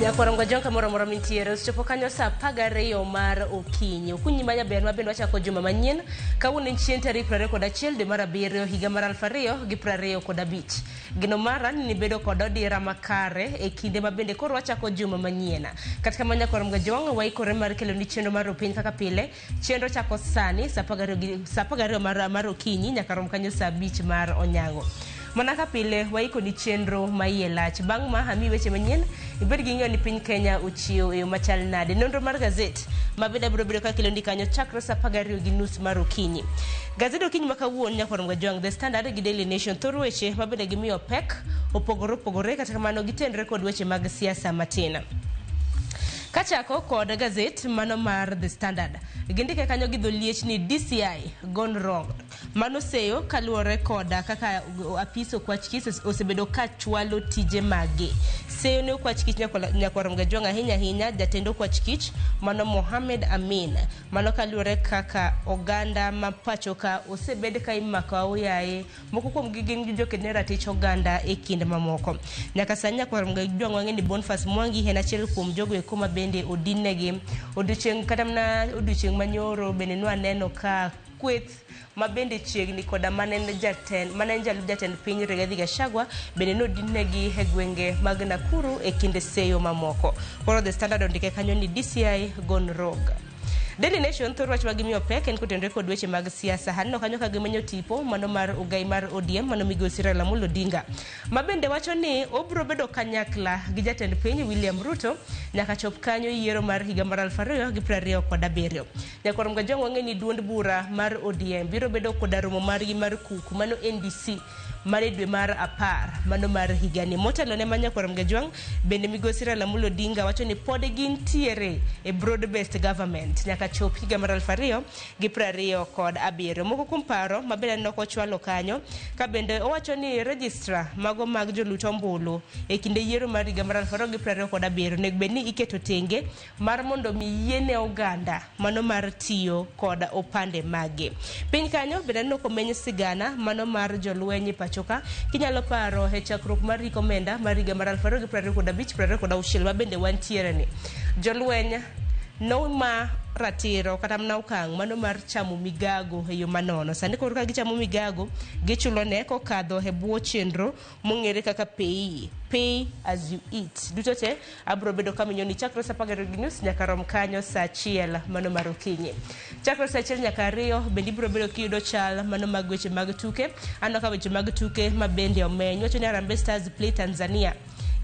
Nyakwar Ojwang kamoro amora mintiere osechopo kanyo saa 12 mar okinyi. Okinyi ma jaber ma bende wachako juma manyien kawuono en chieng' tarik 21 dwe mar abiriyo higa mar 2025. Geno mara ni nibedo kod odira makare e kinde ma bende koro wachako juma manyien. Kata kamano Nyakwar Ojwang waikore mar keloni chenro mar Rupiny kaka pile. Chenro chako sani saa 12 mar okinyi nyaka rom kanyo saa 5 mar onyango. Mana ka pile waikoni chenro ma iye lach. Bang' ma ami weche manyien ibed gi ng'eyo ni piny Kenya ochiew e yo machal nade. Nonro mar gazet ma bende abiro bedo kakeloni kanyo chakre saa 12:30 mar okinyi. Gazet okinyi ma kawuono Nyakwar Ojwang, The Standard gi Daily Nation thor weche ma bende gimiyo pek opogore opogore kata kamano gitenre kod weche mag siasa matin. Kachako kod gazet mano mar The Standard, gindike kanyo gi dho liech ni DCI gone wrong. Mano seyo kaluwore koda kaka apis okwach kich osebedo ka chwalo tije mage. Seyo ne okwach kich Nyakwar Ojwang ahinya ahinya jatend okwach kich mano Mohamed Amin. Mano kaluwore kaka oganda ma pacho ka osebed ka imako aoyaye moko kuomgi gin joked ne ratich oganda e kind mamoko. Nyaka sani Nyakwar Ojwang wang'e ni Boniface Mwangi en achiel kuom jogo eko ma bende odinnegi. Odiochieng' kata mana odiochieng' manyoro bende nwaneno ka kweth ma bende chiegni koda mane en jalup jatend piny Rigathi Gachagua bende nodinnegi e gwenge mag Nakuru e kinde seyo mamoko. Koro The Standard ondike kanyo ni DCI gone rogue. Daily Nation thor wach ma gimiyo pek en kotenore kod weche mag siasa. Aneno kanyo ka gimenyo tipo mano mar ogai mar ODM mano migosi Raila Amolo Odinga ma bende wacho ni obiro bedo kanyakla gi jatend piny William Ruto nyaka chop kanyo yiero mar higa mar 2027. Nyakwar Ojwang wang'e ni duond bura mar ODM biro bedo koda romo margi mar kuku mano NDC mar dwe mar 10 mano mar higani. Motelo ne ma Nyakwar Ojwang bende migosi Raila Amolo Odinga wacho ni pod gintiere e broad based government nyaka chop higa mar 2027. Moko kuom paro ma bende aneno kochwalo kanyo ka bende owacho ni registrar mago mag jolut ombulu e kinde yiero mar higa mar 2027 onego bed ni iketo tenge mar mondo mi yiene oganda mano mar tiyo kod opande mage. Piny kanyo bende aneno komeny sigana mano mar jolweny e pacho ka. Kinyalo paro e chakruok mar hik omenda mar higa mar 2025-26 ma bende wantiere ni jolweny noma ratiro kata mana okang' mano mar chamo migago e yo manono. Sani koro ka gichamo migago gichulo ne kokadho e bwo chenro mong'ere kaka PAYE, pay as you eat. Duto te abiro bedo kaminyo ni chakre saa 12:30 nyaka rom kanyo saa 1 mano mar okinyi. Chakre saa 1 nyaka 2 bende ibiro bedo kiyudo chal mano mag weche mag tuke. Aneno ka weche mag tuke ma bende omeny. Wacho ni Harambee Stars play Tanzania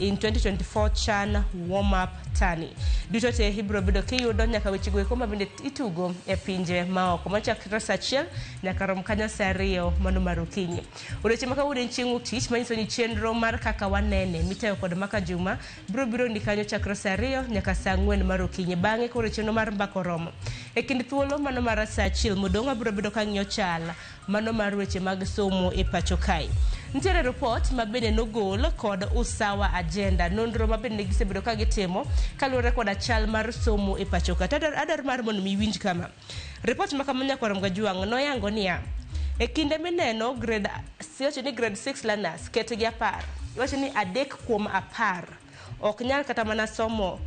in 2024 CHAN warm-up tourney. Duto te ibiro bedo kiyudo nyaka weche go eko ma bende itugo e pinje maoko. Machakre saa 1 nyaka rom kanyo saa 2 mano mar okinyi. Odiochieng' ma kawuono en chieng' wuok tich manyiso ni chenro mar kaka wanene mitayo kod Maka Juma biro biro ni kanyo chakre saa 2 nyaka saa 4 mar okinyi. Bang'e koro chenro mar mbaka oromo. E kind thuolo mano mar saa 1 modong' abiro bedo kang'iyo chal mano mar weche mag somo e pacho kae. Nitiere report ma bende nogol kod Usawa Agenda, nonro ma bende gisebedo ka gitimo kaluwore koda chal mar somo e pacho ka. To adwaro mar mondo mi iwinj kama. Report ma kama Nyakwar Ojwang noyango niya, e kinde mineno grade, iwacho ni grade 6 learners ketgi 10, iwacho ni 3 kuom 10 ok nyal kata mana somo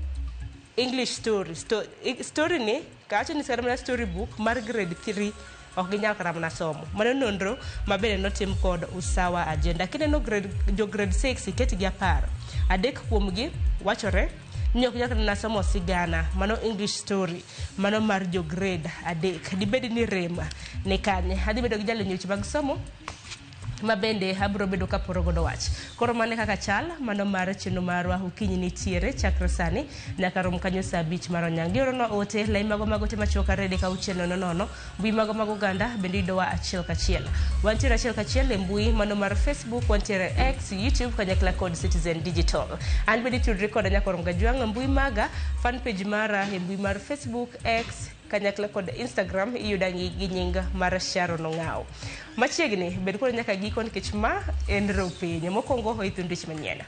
English story. Story ni, kawacho ni kata mana story book mar grade 3 ok ginyal kata mana somo. Mano nonro ma bende notim kod Usawa Agenda. Kineno jo grade 6 iketgi 10, 3 kuomgi wachore ni ok nyal kata mana somo sigana, mano English story, mano mar jo grade 3. Dibed ni rem ni kanye? Adhi bedo gi jalony weche mag somo ma bende abiro bedo kaporo godo wach. Koro mano e kaka chal mano mar chenro marwa okinyi nitiere chakre sani nyaka rom kanyo saa 5 mar onyango. Ioronwa ote lai mago mag ote machuok 2 3 6 0 0 mbui mago mag oganda bende yudowa achiel kachiel. Wantiere achiel kachiel e mbui mano mar Facebook, wantiere X, YouTube kanyakla kod Citizen Digital. An bende itudri koda Nyakwar Ojwang' mbui maga, fan page mara e mbui mar Facebook, X kanyakla kod Instagram iyuda gi nying mar Sharon Ong'awo. Machiegni bed kod nyaka giko nikech ma en Ropiny. Mokwongo oithund weche manyien.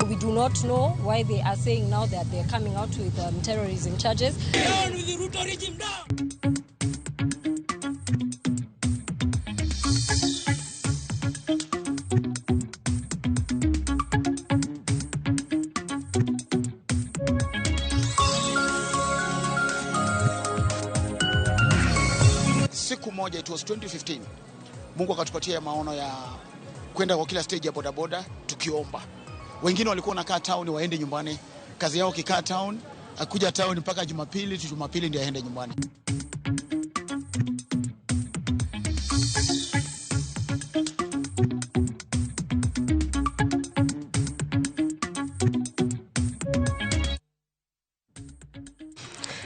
We do not not know why they are saying now that they're coming out with terrorism charges. Down with the Ruto regime, down! Siku moja, it was 2015, Mungu akatupatia maono ya kwenda kwa kila stage ya bodaboda tukiomba. Wengine walikuwa wanakaa town waende nyumbani, kazi yao kikaa town, akuja town mpaka Jumapili tu, Jumapili ndio aende nyumbani.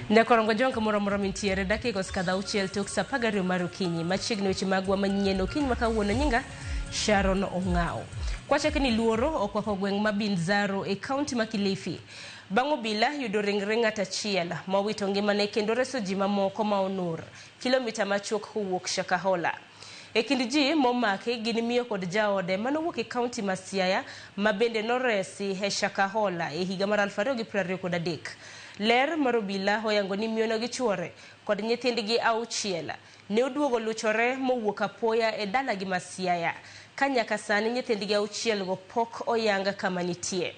Nyakorongo jwang' kamoro amora mintiere dakika osekadho auchiel tok sa apar gariyo mar okinyi. Machiegni weche magwa manyien okinyi ma kawuono nyinga Sharon Ong'ao. Kwachake ni luoro okwako gweng' ma Binzaro e kaunti ma Kilifi. Bang' obila yudo ringre ng'at achiel ma owito ngimane kendo reso ji mamoko ma onur kilomita machuok kowuok Shakahola. E kind ji momaki gin miyo kod jaode manowuok e kaunti ma Siaya ma bende noresi e Shakahola e higa mar 2023. Ler mar obila oyango ni miyono gi chuore kod nyithindgi auchiel ne oduogo luchore mowuok apoya e dalagi ma Siaya ka nyaka sani nyithindgi auchiel go pok oyang kama nitie.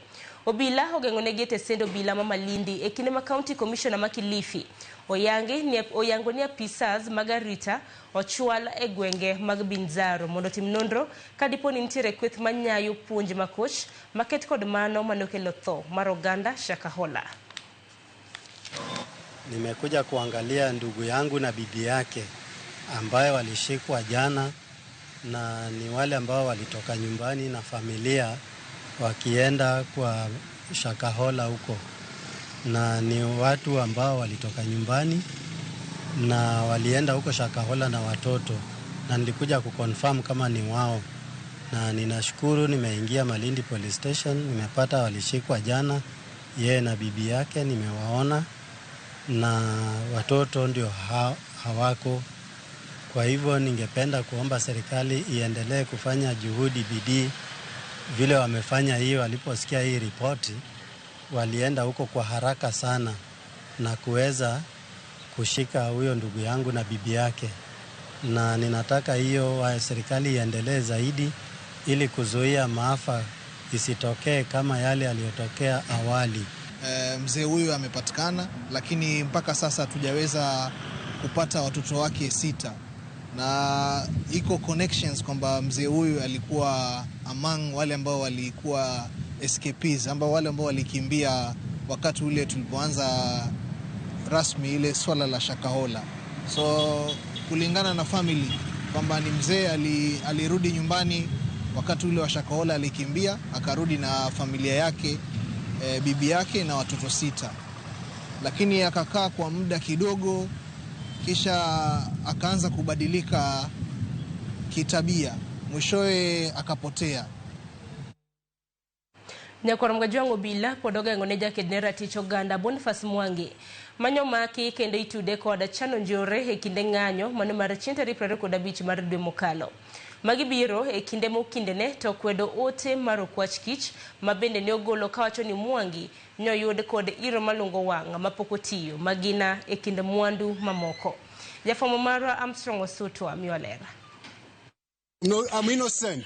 Obila ogeng'o negi e tesend obila ma Malindi e kinde ma County Commissioner ma Kilifi oyango ni apisas mag arita ochwal e gwenge mag Binzaro mondo otim nonro ka dipo ni nitiere kweth manyayo puonj makoch maket kod mano manokelo tho mar oganda Shakahola. Nimekuja kuangalia ndugu yangu na bibi yake ambaye walishikwa jana, na ni wale ambao walitoka nyumbani na familia wakienda kwa Shakahola huko, na ni watu ambao walitoka nyumbani na walienda huko Shakahola na watoto, na nilikuja kuconfirm kama ni wao, na ninashukuru nimeingia Malindi Police Station, nimepata walishikwa jana, yeye na bibi yake nimewaona, na watoto ndio hawako. Kwa hivyo ningependa kuomba serikali iendelee kufanya juhudi, bidii vile wamefanya hii. Waliposikia hii ripoti walienda huko kwa haraka sana na kuweza kushika huyo ndugu yangu na bibi yake, na ninataka hiyo serikali iendelee zaidi ili kuzuia maafa isitokee kama yale yaliyotokea awali. Mzee huyu amepatikana, lakini mpaka sasa hatujaweza kupata watoto wake 6, na iko connections kwamba mzee huyu alikuwa among wale ambao walikuwa escapees, ambao wale ambao walikimbia wakati ule tulipoanza rasmi ile swala la Shakahola. So kulingana na family kwamba ni mzee alirudi nyumbani wakati ule wa Shakahola, alikimbia akarudi na familia yake, bibi yake na watoto 6, lakini akakaa kwa muda kidogo, kisha akaanza kubadilika kitabia, mwishowe akapotea. Nyakorom Jwang' obila pod ogeng'o ne jaked ne ratich oganda Boniface Mwangi manyo maki kendo itude kod chano njore e kinde ng'anyo mano mar chieng' tarik 25 mar dwe mokalo. Magi biro e kinde mokindene to kwedo ote mar okwach kich ma bende ne ogolo kawacho ni Mwangi noyud kod iro malungo wang' mapok otiyo magina e kind mwandu mamoko. Jafwambo marwa Armstrong Osutwa miyo ler. No, I'm innocent.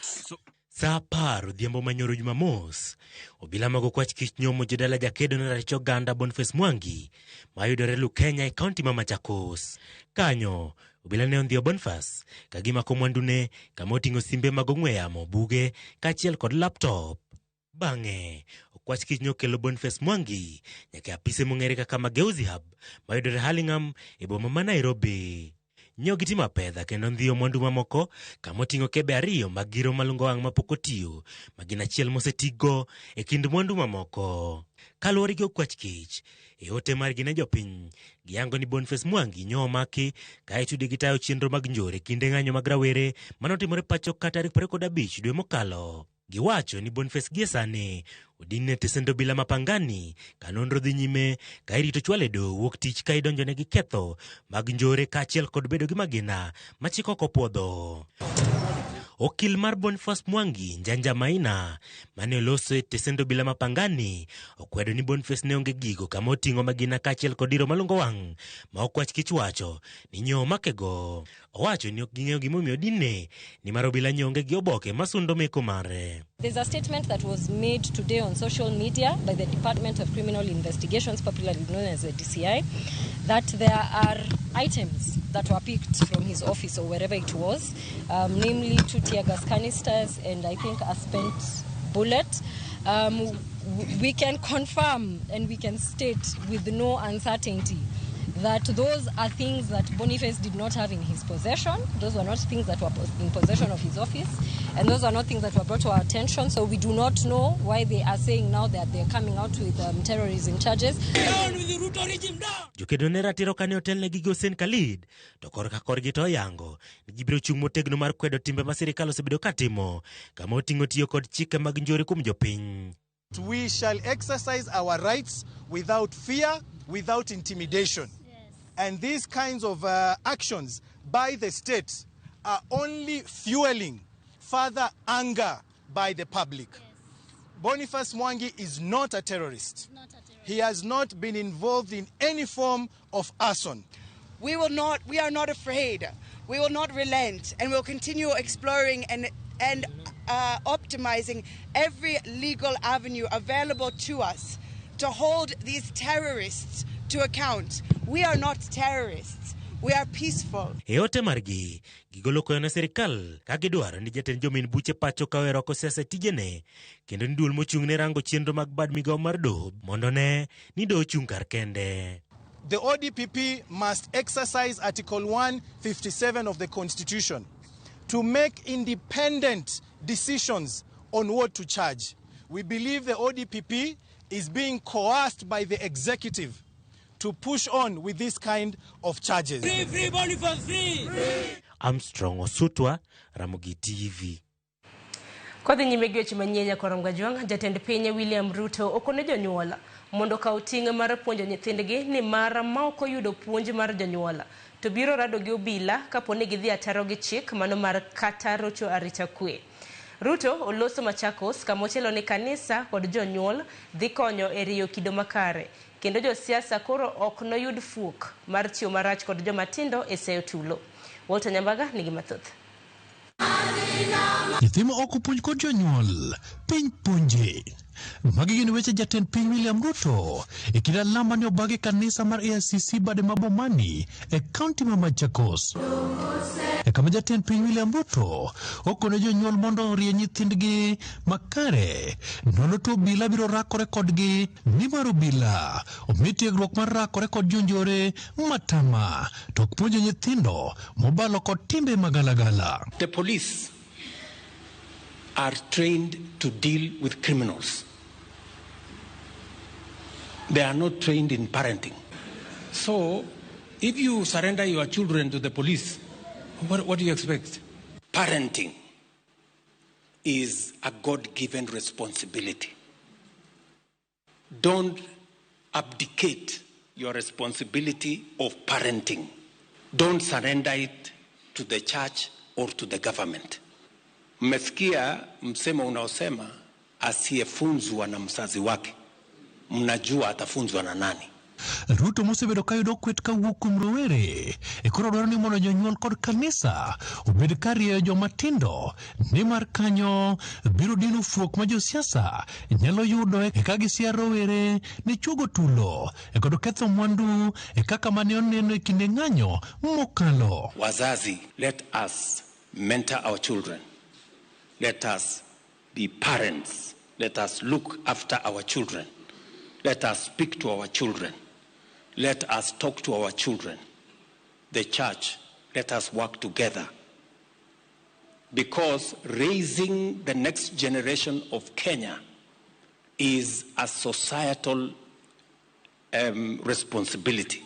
Saa 10 odhiambo manyoro Jumamos, obila mag okwach kich nyomo jodala jakedo ne ratich oganda Boniface Mwangi mayudore Lukenya e kaunti ma Machakos. Kanyo, obila ne ondhiyo Boniface ka gimako mwandune kama oting'o simbe mag ong'we yamo, buge kaachiel kod laptop. Bang'e, okwach kich nokelo Boniface Mwangi nyaka e apise mong'ere kaka Mageuzi Hub mayudore Hurlingham e boma ma Nairobi. Nyo gitimo apedha kendo ndhiyo mwandu mamoko kama oting'o kebe 2 mag giro malungo wang' mapok otiyo ma gin achiel mosetigo e kind mwandu mamoko. Kaluwore gi okwach kich, e ote margi ne jopiny, giyango ni Boniface Mwangi nyo omaki ka itude gi tayo chenro mag njore kinde ng'anyo mag rawere manotimore pacho ka tarik 25 dwe mokalo. Giwacho ni Boniface gie sani odinne tesend obila ma Pangani ka nonro dhi nyime ka irito chwale doho wuok tich ka idonjone gi ketho mag njore kaachiel kod bedo gi magina ma chik ok opuodho. Okil mar Boniface Mwangi, Njanja Maina, mane oloso e tesend obila ma Pangani, okwedo ni Boniface ne onge gigo kama oting'o magina kaachiel kod iro malungo wang' ma okwach kich wacho ni nyo omakego. Owacho ni ok ging'eyo gimomiyo odinne nimar obila nyo onge gi oboke masundo meko mare. There's a statement that was made today on social media by the Department of Criminal Investigations, popularly known as the DCI, that there are items that were picked from his office or wherever it was, namely 2 tear gas canisters and I think a spent bullet. We can confirm and we can state with no uncertainty that those are things that Boniface did not have in his possession. Those were not things that were in possession of his office, and those are not things that were brought to our attention. So we do not know why they are saying now that they're coming out with terrorism charges. Down with the Ruto regime, down! Jokedo ne ratiro kane otelnegi gi Hussein Khalid, to korka korgi to oyango ni gibiro chung' motegno mar kwedo timbe ma sirikal osebedo katimo, kama oting'o tiyo kod chike mag njore kuom jopiny. We shall exercise our rights without fear, without intimidation. And these kinds of actions by the state are only fueling further anger by the public. Yes. Boniface Mwangi is not a terrorist. Not a terrorist. He has not been involved in any form of arson. We are not afraid. We will not relent, and we'll continue exploring and optimizing every legal avenue available to us to hold these terrorists to account. We are not terrorists. We are peaceful. E ote margi, gigolo koyo ne sirikal ka gidwaro ni jatend jomin buche pacho ka owero oko siasa e tijene, kendo ni duol mochung' ne rango chenro mag bad migawo mar doho mondo ne ni doho ochung' kar kende. The ODPP must exercise Article 157 of the Constitution to make independent decisions on what to charge. We believe the ODPP is being coerced by the executive to push on with this kind of charges. Free, free, Boniface, free! Free. Armstrong Osutwa, Ramogi TV. Kodhi nyime gi weche manyien nyakora Mgajwang', jatend piny William Ruto okone jonyuol mondo okaw ting' mar puonjo nyithindgi ni mar ma ok oyudo puonj mar jonyuol to biro rado gi obila kapo ni gidhi ataro gi chik mano mar kata rocho arita kwe. Ruto oloso Machakos kama ochielo ni kanisa kod jonyuol dhi konyo e riyo kido makare, kendo josiasa koro ok noyud fuok mar tiyo marach kod joma tindo e seyo tulo. Walter Nyambaga nigi mathoth. Nyathi ma ok opuonj kod jonyuol, piny puonje. Magi gin weche jatend piny William Ruto e kinde alam mane obag e kanisa mar AICC bade ma Bomani e kaunti ma Machakos. E kama jatend piny William Ruto okone jonyuol mondo orie nyithindgi makare, nono to obila biro rakore kodgi nimar obila omi tiegruok mar rakore kod jonjore matama to ok puonjo nyithindo mobalo kod timbe magalagala. The police are trained to deal with criminals. They are not trained in parenting. So, if you surrender your children to the police, what do you expect? Parenting is a God-given responsibility. Don't abdicate your responsibility of parenting. Don't surrender it to the church or to the government. Mmesikia msemo unaosema asiyefunzwa na mzazi wake, mnajua atafunzwa na nani. Ruto mosebedo kayudo kwet kawuok kuom rowere e koro dwaro ni mondo jonyuol kod kanisa obed ka rieyo joma tindo nimar kanyo biro dino fuok ma josiasa nyalo yudo e ka gisiar rowere ne chuogo tulo e kod ketho mwandu e kaka mane oneno e kinde ng'anyo mokalo. Wazazi, let us mentor our children. Let us be parents. Let us look after our children. Let us speak to our children. Let us talk to our children. The church, let us work together. Because raising the next generation of Kenya is a societal responsibility.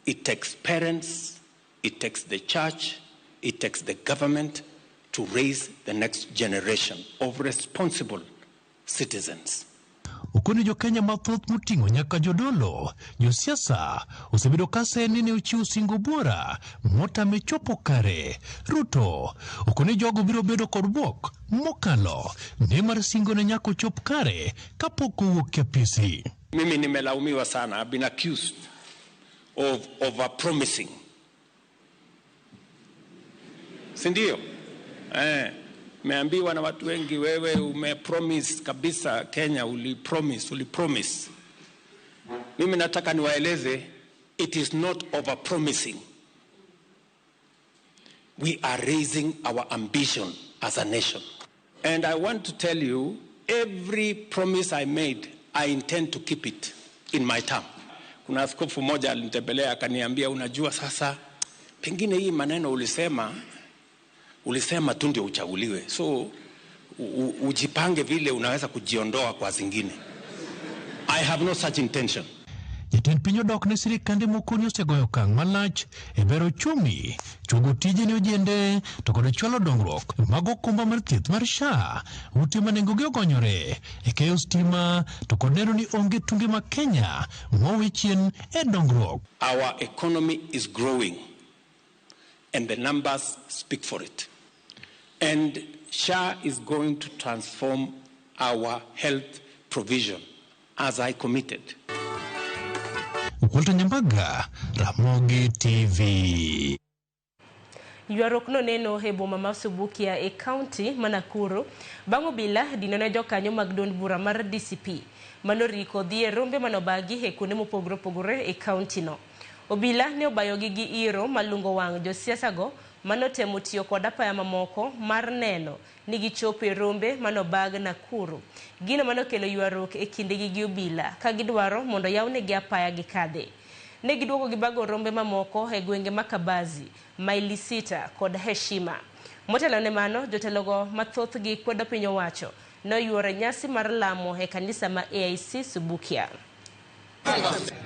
It takes parents, it takes the church, it takes the government to raise the next generation of responsible citizens. Okoni jo-Kenya mathoth moting'o nyaka jodolo, josiasa osebedo ka seye ni ne ochiwo singo buora motame chopo kare. Ruto okoni jogo biro bedo kod bwok mokalo nimar singo ne nyaka ochop kare kapok owuok e apisi. Mimi nimelaumiwa sana. I've been accused of over-promising. Si ndio? Meambiwa na watu wengi, wewe umepromise kabisa Kenya, ulipromise, ulipromise. Mimi nataka niwaeleze, it is not over-promising. We are raising our ambition as a nation. And I want to tell you, every promise I made, I intend to keep it in my term. Kuna askofu mmoja alinitembelea akaniambia, unajua sasa pengine hii maneno ulisema, ulisema tu ndio uchaguliwe. So ujipange vile unaweza kujiondoa kwa zingine. I have no such intention. Jatend piny odok ne sirikande moko ni osegoyo okang' malach e bero ochumi, chuogo tije ne ojende to kod chwalo dongruok mag okumba mar thieth mar SHA, ute ma nengogi ogonyore e keyo stima to kod neno ni onge tunge ma Kenya mowe chien e dongruok. Our economy is growing and the numbers speak for it. And SHA is going to transform our health provision as I committed. Walter Nyambaga, Ramogi TV. Ywaruok no neno e boma ma Subukia e kaunti ma Nakuru bang' obila dinone jokanyo mag duond bura mar DCP manoriko dhi e rombe manobagi e kuonde mopogore opogore e kaunti no. Obila ne obayogi gi iro malungo wang' josiasago manotemo tiyo kod apaya mamoko mar neno ni gichopo e rombe manobag Nakuru. Gino manokelo ywaruok e kindegi gi obila ka gidwaro mondo yawnegi apaya gikadhe. Ne giduogo gibago rombe mamoko e gwenge ma Kabazi, Maili Sita kod Heshima. Motelo ne mano, jotelogo mathothgi kwedo piny owacho noyuoro nyasi mar lamo e kanisa ma AIC Subukia.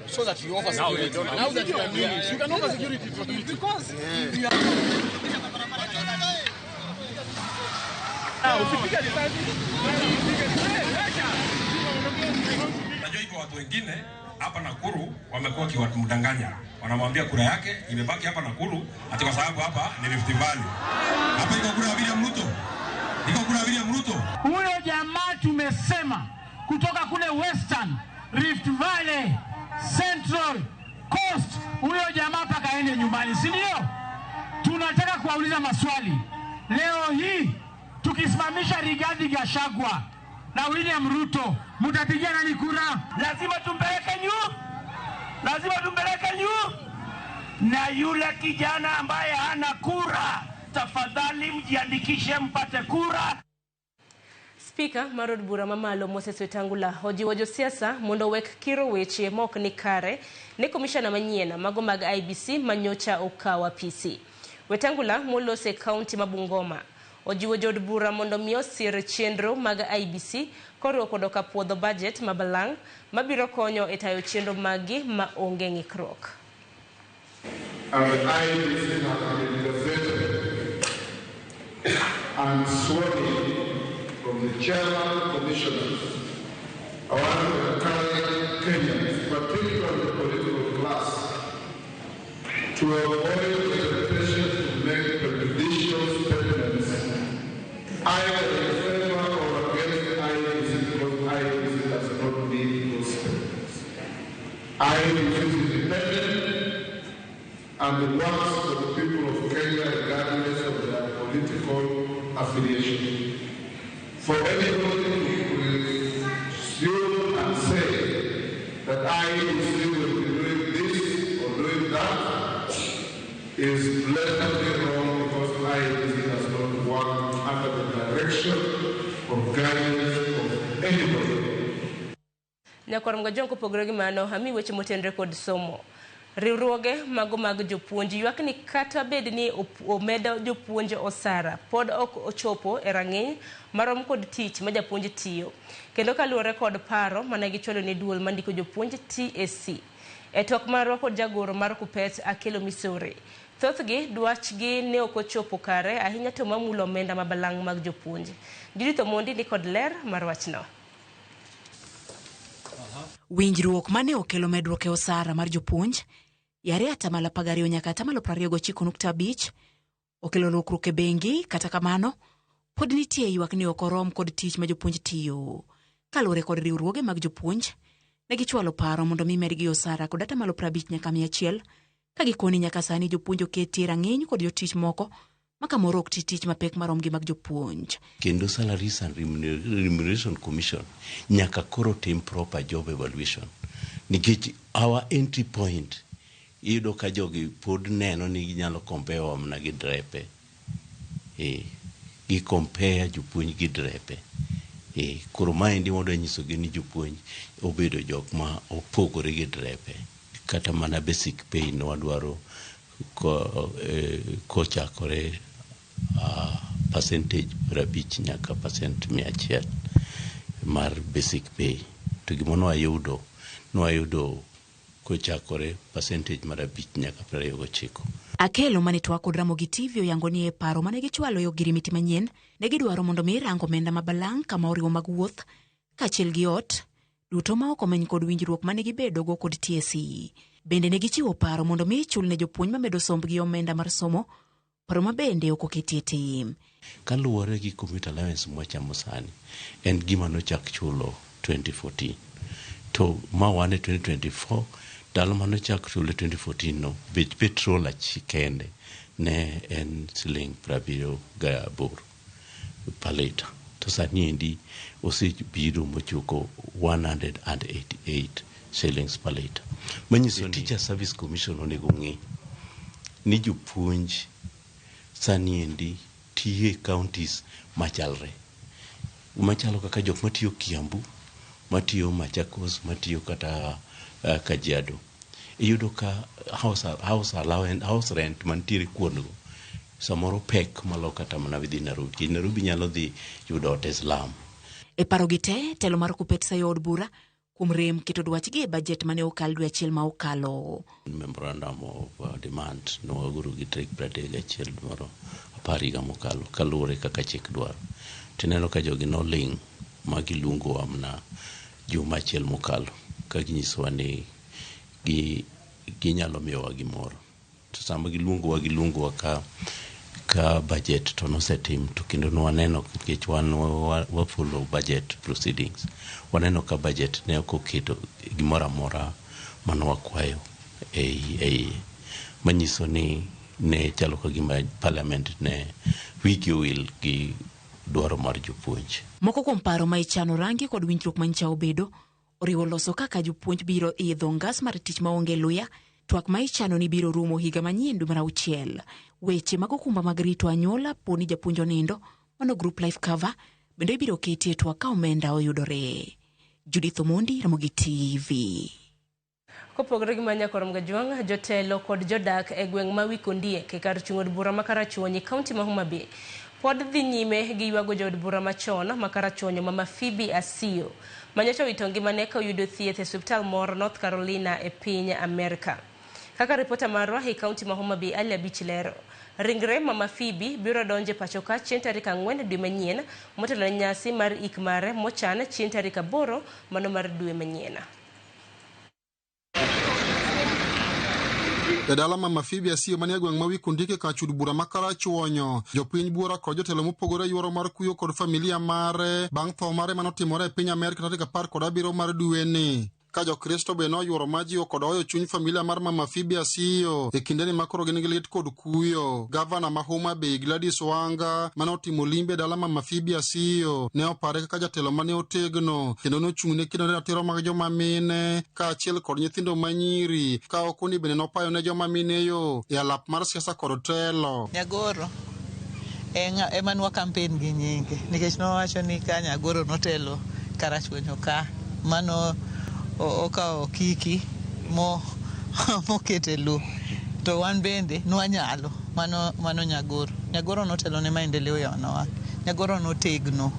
So that you offer security. Now that you can do it, you can offer security for the meeting. Because you are. Najua iko watu wengine hapa Nakuru wamekuwa kiwamdanganya. Wanamwambia kura yake imebaki hapa Nakuru ati kwa sababu hapa ni Rift Valley. Hapa iko kura ya William Ruto. Iko kura ya William Ruto. Huyo jamaa tumesema kutoka kule Western, Rift Valley, Central, Coast, huyo jamaa paka aende nyumbani, si ndio? Tunataka kuwauliza maswali. Leo hii tukisimamisha Rigathi Gachagua na William Ruto, mtapigia nani kura? Lazima tumpeleke nyu. Lazima tumpeleke nyu. Na yule kijana ambaye hana kura, tafadhali mjiandikishe mpate kura. Spika mar od bura mamalo Moses Wetangula ojiwo josiasa mondo owek kiro weche mok ni kare ne komishona manyien mago mag IEBC manyocha okawo apisi. Wetangula moloso e kaunti ma Bungoma ojiwo jood bura mondo mi osir chenro mag IEBC koriwo kod kapuodho budget ma balang' mabiro konyo e tayo chenro maggi ma onge ng'ikruok. And the IEBC has been gazetted and sworn in from the chairman commissioners. I want to encourage Kenyans, particularly the political class, to avoid the temptation to make prejudicial statements either in favor or against IEBC, because IEBC does not need those statements. IEBC is independent and works for the people of Kenya regardless of their political affiliation. For anybody to presume and say that IEBC will be doing this or doing that is blatantly wrong, because IEBC does not work under the direction or guidance of anybody. Nyakwar Mgajong kopogore gi mano, ami weche motenore kod somo. Riwruoge mago mag jopuonj ywak ni kata bed ni omedo jopuonj osara pod ok ochopo e rang'iny marom kod tich ma japuonj tiyo, kendo kaluwore kod paro mane gichwalo ne duol mandiko jopuonj TSC. E twak marwa kod jagoro mar Kupet Akelo Misori, thothgi dwachgi ne ok ochopo kare ahinya to mamulo omenda mabalang' mag jopuonj. Judith Omondi ni kod ler mar wachno. Winjruok mane okelo medruok e osara mar jopuonj yare 12% nyaka 29.5% okelo lokruok e bengi. Kata kamano, pod nitie ywak ni ok orom kod tich ma jopuonj tiyo. Kaluwore kod riwruoge mag jopuonj, ne gichwalo paro mondo mi medgi osara kod 50% nyaka 100, ka gikoni nyaka sani jopuonj oketi e rang'iny kod jotich moko ma kamoro ok ti tich mapek marom gi mag jopuonj. Kendo Salaries and Remuneration Commission nyaka koro tim proper job evaluation, nikech our entry point iyudo ka jogi pod neno ni ginyalo compare wa mana gi drepe, gi compare jopuonj gi drepe. Koro maendi wadwa nyisogi ni jopuonj obedo jok ma opogore gi drepe. Kata mana basic pay ne wadwaro kochakore percentage 50 nyaka 100% mar basic pay. To gima nwayudo kochakore percentage mar 5 nyaka 29. Akelo mane twak kod Ramogi TV oyango ni e paro mane gichwalo e ogirimiti manyien, ne gidwaro mondo mi rango omenda ma balang' kama oriwo mag wuoth kaachiel gi ot duto ma ok omeny kod winjruok mane gibedogo kod TSC. Bende ne gichiwo paro mondo mi chul ne jopuonj mamedo sombgi omenda mar somo, paro ma bende ok oketie tim. Kaluwore gi commuter allowance mwachamo sani, en gima nochak chulo 2014. To ma wan e 2024, ndalo manochak chule 2014 no, bech petrol achiel kende ne en siling 78 per litre. To sani endi osebiro mochopo 188 shillings per litre. Manyiso ni Teacher Service Commission onego ng'i ni jopuonj sani endi tiyo e counties machalre. Machalo kaka jok matiyo Kiambu, matiyo Machakos, matiyo kata Kajiado. Iyudo ka house allowance, house rent mantiere kuondgo samoro pek malo kata mana within Nairobi. Nikech Nairobi nyalo dhi yudo ot e slum. E paro gi te, telo mar Kuppet sayo od bura kuom rem keto dwachgi e bajet mane okal dwe achiel ma okalo. Memorandum of demand ne wagoro gi tarik 31 moro 10 higa mokalo kaluwore kaka chik dwaro. Tineno ka jogi noling' ma giluongowa mana juma achiel mokalo ka ginyisowa ni ginyalo miyowa gimoro. To sama giluongowa ka budget to nosetim, to kendo nwaneno nikech wan wa follow budget proceedings, waneno ka budget ne ok oketo gimoro amora mane wakwayo e iye, manyiso ni ne chalo ka gima parliament ne wigi owil gi dwaro mar jopuonj. Moko kuom paro ma ichano rangi kod winjruok manyicha obedo oriwo loso kaka jopuonj biro idho ngas mar tich maonge luya, twak ma ichano ni biro rumo higa manyien dwe mar 6. Weche mag okumba mag rito anyuola po ni japuonj onindo, mano group life cover, bende ibiro ketie twak ka omenda oyudore. Judith Omondi, Ramogi TV. Kopogore gi manya korom gajwang', jotelo kod jodak e gweng' ma Wikondiek e kar chung' od bura ma Karachuonyo, kaunti ma Homa Bay, pod dhi nyime gi ywago jaod bura machon ma Karachuonyo Mama Phoebe Asiyo, manyocha owito ngimane ka oyudo thieth e osiptal moro North Carolina e piny Amerka. Kaka ripota marwa e kaunti ma Homa Bay Ali Abich lero, ringre Mama Phoebe biro donjo e pacho ka chieng' tarik 4 dwe manyien, motelo ne nyasi mar ik mare mochan chieng' tarik 8 mano mar dwe manyien. E dala Mama Phoebe Asiyo manie gweng' ma Wikondiek e kar chud bura ma Karachuonyo, jopiny buora kod jotelo mopogore yuoro mar kuyo kod familia mare bang' tho mare manotimore e piny Amerka tarik 17 mar dweni. Ka jokristo be noyuoro majiwo kod hoyo chuny familia mar Mama Phoebe Asiyo e kindeni ma koro gin gi lit kod kuyo. Gavana ma Homa Bay Gladys Wanga mane otimo limbe e dala Mama Phoebe Asiyo ne opare kaka jatelo mane otegno kendo nochung' ne kedo ne ratiro mag joma mine kaachiel kod nyithindo manyiri, ka okoni bende nopayo ne joma mine yo e alap mar siasa kod telo. Nyagoro ema nwa campaign gi nyinge nikech nowacho ni ka Nyagoro notelo Karachuonyo ka mano okawo kiki mokete lo to wan bende nwanyalo mano Nyagoro. Nyagoro notelo ne maendeleo ya wanawake. Nyagoro notegno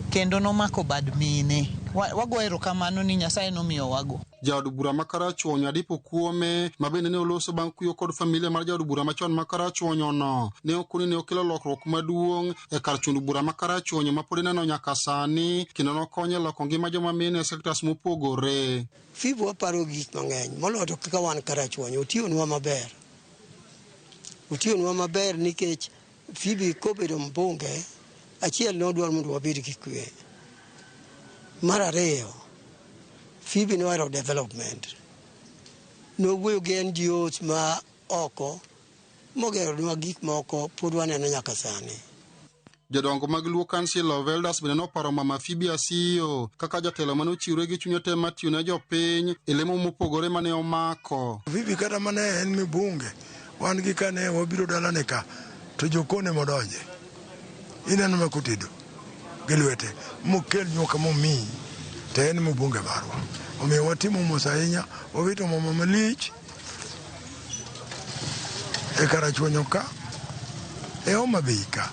kendo nomako bad mine. Wago erokamano ni Nyasaye nomiyo wago. Jaod bura ma Karachuonyo Adipo Kuome ma bende ne oloso bang' kuyo kod familia mar jaod bura machon ma Karachuonyo no ne okoni ne okelo lokruok maduong' e kar chund bura ma Karachuonyo ma pod ineno nyaka sani kendo nokonyo e loko ngima joma mine e sectors mopogore. Phoebe waparo gik mang'eny moloyo to kaka wan Karachuonyo otiyonwa maber. Otiyonwa maber nikech Phoebe kobedo mbunge achiel nodwaro mondo wabed gi kwe. Mar ariyo, Phoebe nohero development. Nowuoyo gi NGOs ma oko mogeronwa gik moko pod waneno nyaka sani. Jodongo mag Luo Council of Elders bende noparo Mama Phoebe Asiyo kaka jatelo mane ochiwre gi chunye te mar tiyo ne jopiny e lemo mopogore mane omako. Phoebe kata mane en mbunge, wan gi kane wabiro dalane ka, to jokone modonje. Ineno ma kotedo gi lwete, mokel nyuka momiyi, to en mbunge marwa. Omiyo watimo mos ahinya, wawito mama malich e Karachuonyo ka, e Homa Bay ka,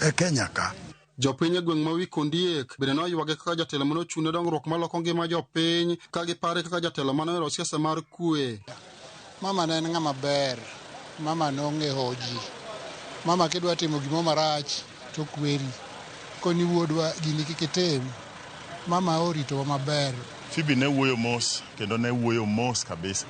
e Kenya ka. Jopiny e gweng' ma Wi Kondiek bende noywage kaka jatelo mane ochung' ne dongruok maloko ngima jopiny ka gipare kaka jatelo mane ohero siasa mar kwe. Mama ne en ng'ama ber, mama nong'e ho ji. Mama kidwa timo gimoro marach to kweri. Koni wuodwa gini kik itim. Mama oritowa maber. Phoebe ne wuoyo mos kendo ne wuoyo mos kabisa.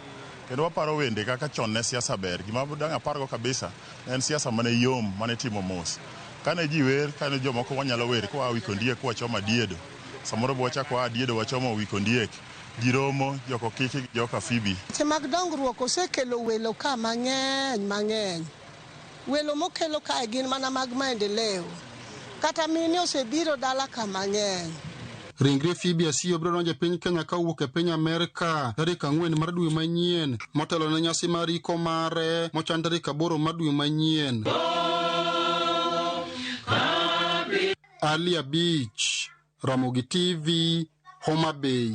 Kendo waparo wende kaka chon ne siasa ber. Gima dang' apargo kabisa en siasa mane yom mane timo mos. Kane ji wer, kane jomoko wanyalo wer koa Wi Kondiek kwachomo Adiedo. Samoro be wachako waa Adiedo wachomo Wi Kondiek. Ji romo, joko kiki gi joka Phoebe. Weche mag dongruok osekelo welo ka mang'eny mang'eny. Welo mokelo kae gin mana mag maendeleo. Kata mine osebiro dala ka mang'eny. Ringre Phoebe Asiyo biro donjo e piny Kenya ka owuok e piny Amerka tarik 4 mar dwe manyien motelo ne nyasi mar iko mare mochan tarik 8 mar dwe manyien. Ali Abich, Ramogi TV, Homa Bay.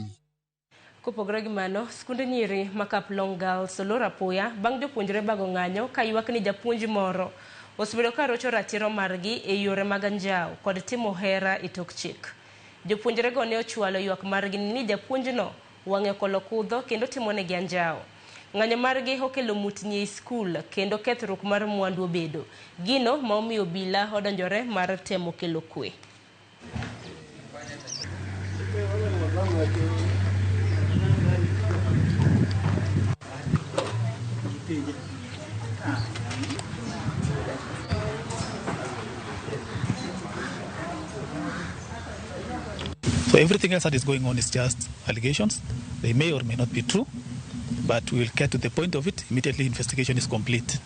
Kopogore gi mano, skunde nyiri ma Kaplong Girls olor apoya bang' jopuonjre bago ng'anyo ka ywak ni japuonj moro osebedo ka rocho ratiro margi e yore mag anjawo kod timo hera e tok chik. Jopuonjrego ne ochwalo ywak margi ni japuonjno wang'e okolo kudho kendo timonegi anjawo. Ng'anyo margi okelo mutni ei skul kendo kethruok mar mwandu obedo. Gino ma omiyo obila odonjore mar temo kelo kwe. So everything else that is going on is just allegations. They may or may not be true, but we will get to the point of it immediately investigation is complete.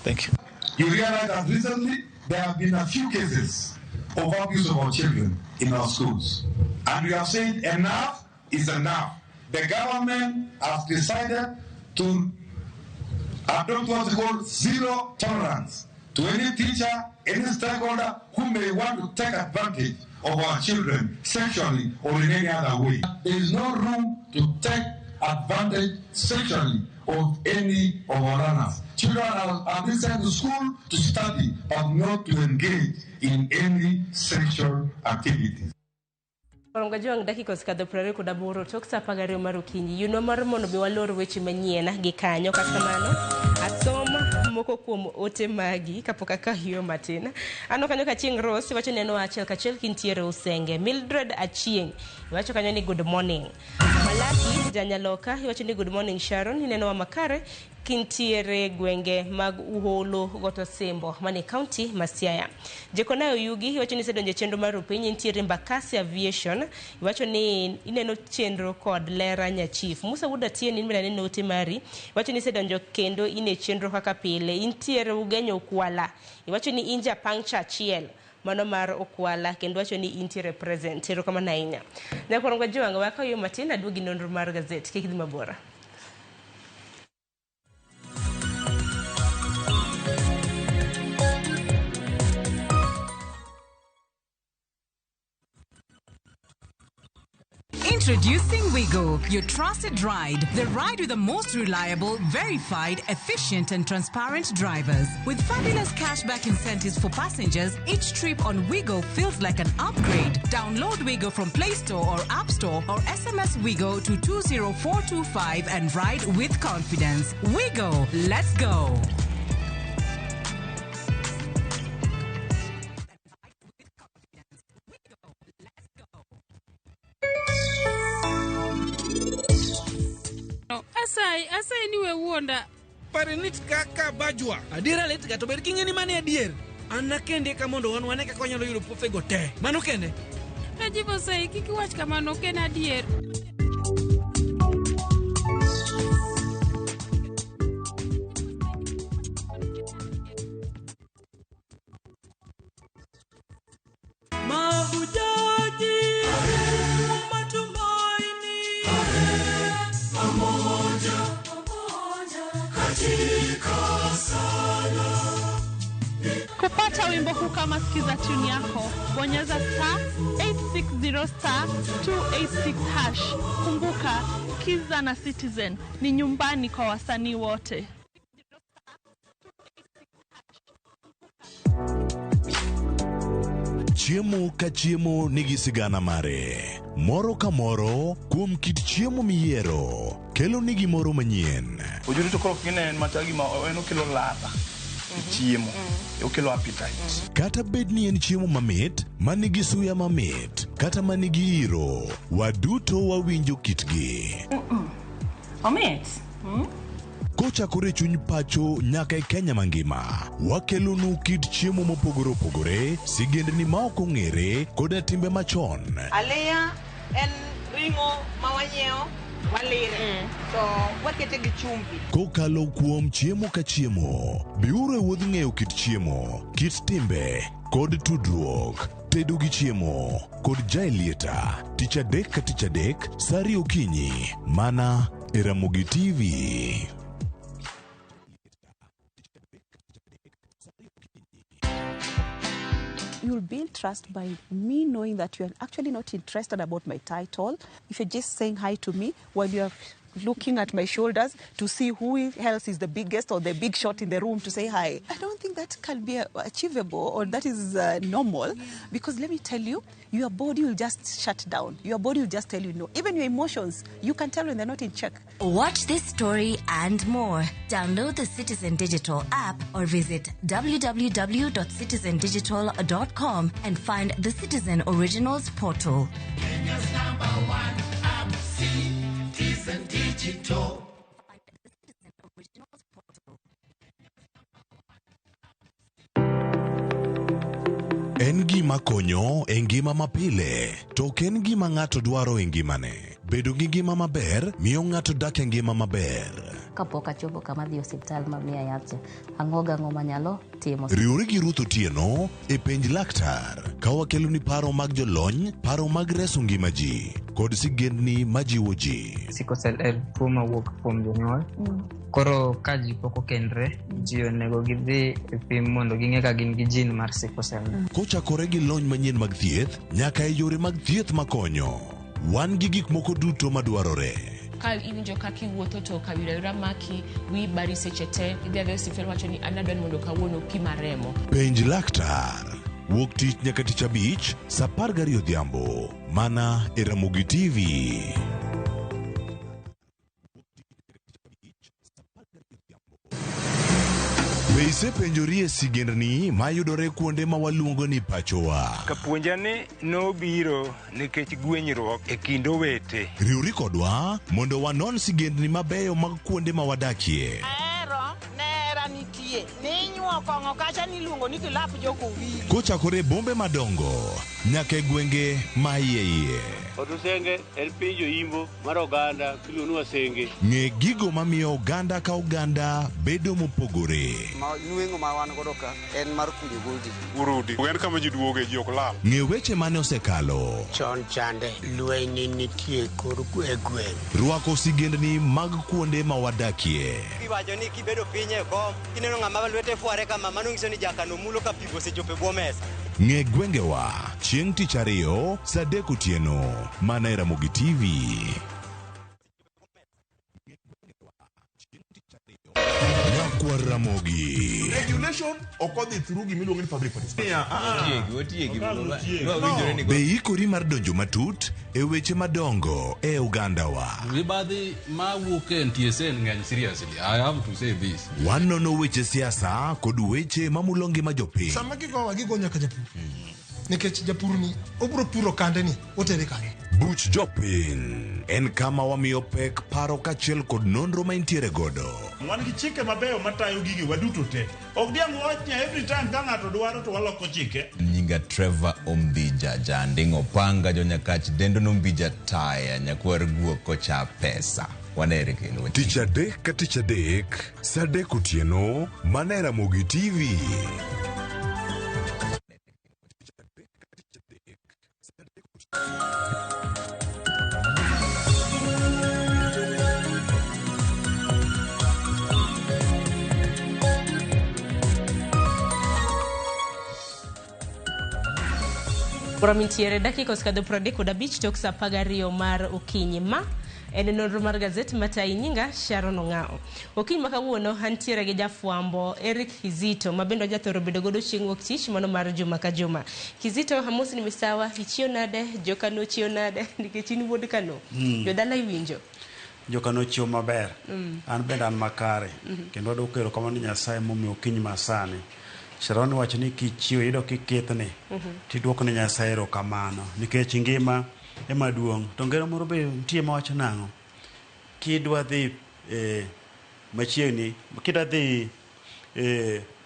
Thank you. You realize that recently there have been a few cases of abuse of our children in our schools. And we have said enough is enough. The government has decided to adopt what we call zero tolerance to any teacher, any stakeholder who may want to take advantage of our children sexually or in any other way. There is no room to take advantage sexually of any of our learners. Children are being sent to school to study, but not to engage in any sexual activities. Orongo jwang' dakika osekadho 28 tok sa 12 mar okinyi. Yunwa mar mondo mi walor weche manyien gi kanyo. Kata kamano, asoma moko kuom ote magi kapok akahiyo matin. Aneno kanyo ka Chieng' Rose iwacho ni en achiel kachiel kintiere Usenge. Mildred Achieng' iwacho kanyo ni good morning. Malaki Janyaloka iwacho ni good morning Sharon, inenowa makare kintiere gwenge mag Uholo Goto Simbo mane kaunti ma Siaya. Jekonayo Yugi iwacho ni isedonjo e chenro mar piny intiere Mbakasi Aviation iwacho ni ineno chenro kod lera nyachief. Musa Wuod Atieno in bende aneno ote mari iwacho ni isedonjo kendo in e chenro kaka pile intiere Ugenyo Okwala iwacho ni in japangcha achiel mano mar Okwala kendo wacho ni intiere present. Erokamano ahinya. Nyakorongo Jwang' wakayo matin aduogi nonro mar gazet kik dhi mabor. Introducing Wigo, your trusted ride. The ride with the most reliable, verified, efficient, and transparent drivers. With fabulous cashback incentives for passengers, each trip on Wigo feels like an upgrade. Download Wigo from Play Store or App Store or SMS Wigo to 20425 and ride with confidence. Wigo, let's go. Asayi, asayi ni we wuonda. Pare nit kaka bajwa. Adiera lit ga to ber king'e ni mane adier. An nakende ka mondo wan wane kaka wanyalo yudo puothego te. Mano kende. Rajiv osayi, kik iwach kamano, ok en adier. Mahujaji matumaini pamoja katika sala. Kupata wimbo huu kama sikiza tune yako, bonyeza star 860 star 286 hash. Kumbuka, Kiza na Citizen ni nyumbani kwa wasanii wote. Chiemo ka chiemo nigi sigana mare. Moro ka moro kuom kit chiemo miyiero kelo ni gimoro manyien. Ojuri to koro king'e en machal gima en okelo ladha e chiemo, okelo appetite. Kata bed ni en chiemo mamit, manigi suya mamit, kata manigi iro, waduto wawinjo kitgi. Omit. Kochakore e chuny pacho nyaka e Kenya mangima, wakelonu kit chiemo mopogore opogore, sigendni ma ok ong'ere, koda timbe machon. Aliya en ring'o ma wanyiewo walire to wakete gi chumbi. Kokalo kuom chiemo ka chiemo, biuru e wuodh ng'eyo kit chiemo, kit timbe, kod tudruok. Tedo gi chiemo kod Jaelieta, tich adek ka tich adek, sa ariyo okinyi, mana e Ramogi TV. You'll build trust by me knowing that you're actually not interested about my title. If you're just saying hi to me while you're looking at my shoulders to see who else is the biggest or the big shot in the room to say hi. I don't think that can be achievable or that is normal, because let me tell you, your body will just shut down. Your body will just tell you no. Even your emotions, you can tell when they're not in check. Watch this story and more. Download the Citizen Digital app or visit www.citizendigital.com and find the Citizen Originals portal. Kenya's number one app, Citizen Digital. En gima konyo e ngima mapile, to ok en gima ng'ato dwaro e ngimane. Bedo gi ngima maber miyo ng'ato dak e ngima maber. Kapok achopo kama dhi osiptal ma miya yath cha, ang'o gang'o manyalo timo. Riwri gi Ruth Otieno e penj laktar ka wakeloni paro mag jolony, paro mag reso ngima ji, kod sigendni majiwo ji. Sickle cell en tuo mawuok kuom jonyuol. Koro ka ji pok okendre, ji onego gidhi e pim mondo ging'e ka gin gi gene mar sickle cell. Kochakore gi lony manyien mag thieth nyaka e yore mag thieth makonyo, wan gi gik moko duto madwarore. Ka iwinjo kaka iwuotho to kawira wira maki, wiyi bari seche te, idhi adhiya e osiptal wacho ni an adwa ni mondo kawuono pima remo. Penj laktar. Wuok tich nyaka tich abich, sa 12 odhiambo, mana e Ramogi TV. Be isepenjorie sigendni mayudore kuonde ma waluongo ni pachowa? Kapuonja ni nobiro nikech gwenyruok e kind owete. Riwri kodwa mondo wanon sigendni mabeyo mag kuonde ma wadakie. Ahero nera nitie ninyuo kong'o kacha niluongo ni kilap jokowili. Kochakore e bombe madongo nyaka e gwenge ma iye iye. Otusenge en piny joimbo mar oganda miluongo ni Wasenge. Ng'e gigo mamiyo oganda ka oganda bedo mopogore. Ma nweng'o ma wan godo ka en mar kunyo goldi. Urudi. En kama ji duoge ji ok lal. Ng'e weche mane osekalo. Chon chande lweny nitie kor e gweng'. Rwako sigendni mag kuonde ma wadakie. Iwacho ni kibedo piny e kom, kineno ng'ama lwete fware kama, mano nyiso ni jakano mulo ka pi osechopo e bwo mesa. Ng'e gwengewa chieng' tich ariyo saa 3 otieno mana e Ramogi TV. Nyakwar Ramogi. Regulation ok odhi through gima iluongo ni public participation. Otiegi, otiegi. No. Be ikori mar donjo matut e weche madongo e ogandawa? Mibadhi ma wuok e NTSA ng'eny seriously. I have to say this. Wanono weche siasa kod weche mamulo ngima jopiny. Sama gigowa gigo nyaka japur. Nikech japur ni obro puro kande ni otere kanye. Buch Jopiny en kama wamiyo pek paro kaachiel kod nonro ma intiere godo. Wan gi chike mabeyo matayo gigi waduto te. Ok diang' wawach ni every time ka ng'ato dwaro to waloko chike. Nyinga Trevor Ombija Janding Opanga Jonyakach dendo nombija taya nyakwar guok kocha pesa. Wanere kendo. Tich adek ka tich adek, saa 3 otieno, mana e Ramogi TV. Koro mintiere dakika osekadho 35 tok saa 12 mar okinyi ma en nonro mar gazet matayi nyinga Sharon Ong'ao. Okinyi ma kawuono antiere gi jafwambo Eric Kizito ma bende wajathoro bedo godo chieng' wuok tich mano mar juma ka juma. Kizito, amosi ni misawa, ichiew nade? Jokano ochiew nade? Nikech in wuod Kano. Jodala iwinjo? Jokano ochiew maber. An bende an makare. Kendo adwoko erokamano ni Nyasaye momiyo okinyi masani. Sharon wacho ni kichiew iyudo kikithni tiduoko ne Nyasaye erokamano nikech ngima ema duong'. To ngero moro be nitie mawacho nang'o? Kidwa dhi machiegni, kidwa dhi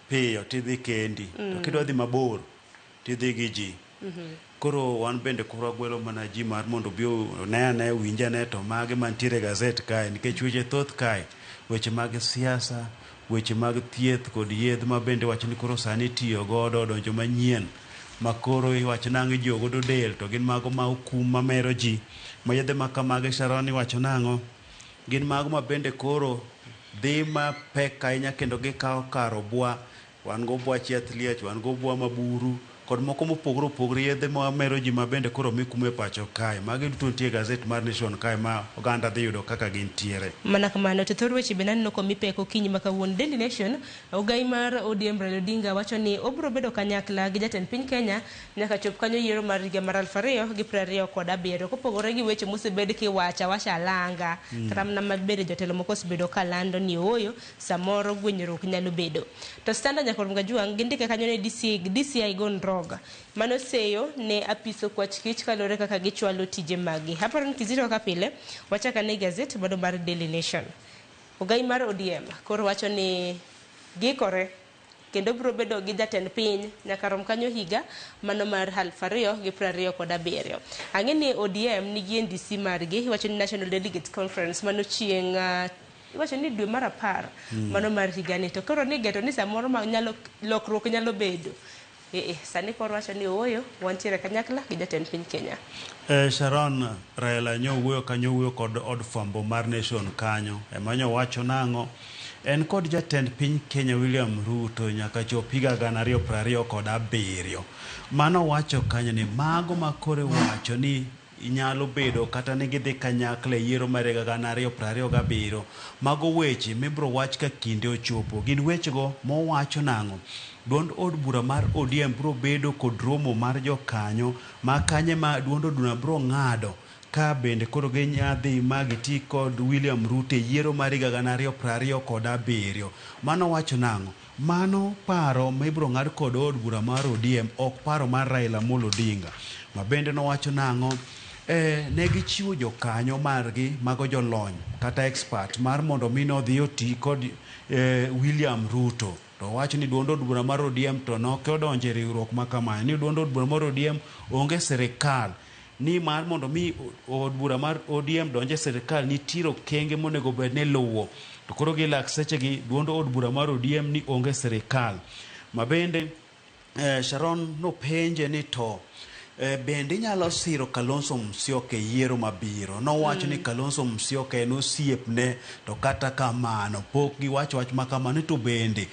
piyo tidhi kendi. To kidwa dhi mabor tidhi gi ji. Koro wan bende koro wagwelo mana ji mar mondo obi one ane, owinj ane to mage mantiere e gazet kae nikech weche thoth kae. Weche mag siasa, weche mag thieth kod yedh ma bende iwacho ni koro sani itiyo godo odonjo manyien ma koro iwacho nang'o ijiwo godo del to gin mago ma okum mamero ji. Ma yedhe ma kamagi Sharon iwacho nang'o? Gin mago ma bende koro dhi mapek ahinya kendo gikawo kar obwa. Wan go obwa chieth liech, wan go obwa maburu kod moko mopogore opogore yedhe mamero ji ma bende koro omi kum e pacho kae. Magi duto nitie e gazet mar Nation kae ma oganda dhi yudo kaka gintiere. Mana kamano to thor weche bende aneno komi pek okinyi ma kawuono. Daily Nation, ogai mar ODM Raila Odinga wacho ni obiro bedo kanyakla gi jatend piny Kenya nyaka chop kanyo yiero mar higa mar 2027. Kopogore gi weche mosebed kiwacho awacha alanga, kata mana mabende jotelo moko osebedo kalando ni ooyo samoro gwenyruok nyalo bedo. To Standard nyaka Gajuang' gindike kanyo ni DCI gone rogue. Mano seyo ne apiso kwach kich kaluwore kaka gichwalo tije maggi. Aparo ni Kizito kaka pile wachak ane gazet bado mar Daily Nation. Ogai mar ODM koro wacho ni giikore kendo biro bedo gi jatend piny nyaka rom kanyo higa mano mar 2027. Ang'e ni ODM nigi NDC margi, iwacho ni National Delegates Conference mano chieng' iwacho ni dwe mar 10 mano mar higani. To koro ni geto ni samoro ma nyalo lokruok nyalo bedo. Sani koro wacho ni ooyo wantiere kanyakla gi jatend piny Kenya. Sharon, Raila nyo wuoyo kanyo wuoyo kod od fwambo mar Nation kanyo. Ema nyo wacho nang'o? En kod jatend piny Kenya William Ruto nyaka chop higa 2027. Mano wacho kanyo ni mago ma koro wacho ni inyalo bedo kata ni gidhi kanyakla e yiero mar higa 2027. Mago weche mibiro wach ka kinde ochopo. Gin wechego mowacho nang'o? Duond od bura mar ODM biro bedo kod romo mar jokanyo ma kanye ma duond od bura biro ng'ado ka bende koro ginyadhi ma giti kod William Ruto e yiero mar higa 2027. Mano wacho nang'o? Mano paro ma ibiro ng'ad kod od bura mar ODM ok paro mar Raila Amolo Odinga. Ma bende nowacho nang'o? Ne gichiwo jokanyo margi mago jolony kata expert mar mondo mi nodhi oti kod William Ruto. To owacho ni duond od bura mar ODM to nok odonjo e riwruok ma kamae. Ni duond od bura mar ODM onge sirikal. Ni mar mondo mi od bura mar ODM donj e sirikal nitiere okenge monego bed ni iluwo. To koro gi lak sechegi duond od bura mar ODM ni onge sirikal. Ma bende Sharon nopenje ni to bende inyalo siro Kalonzo Musyoka e yiero mabiro. Nowacho ni Kalonzo Musyoka en osiepne to kata kamano pok giwacho wach ma kamano to bende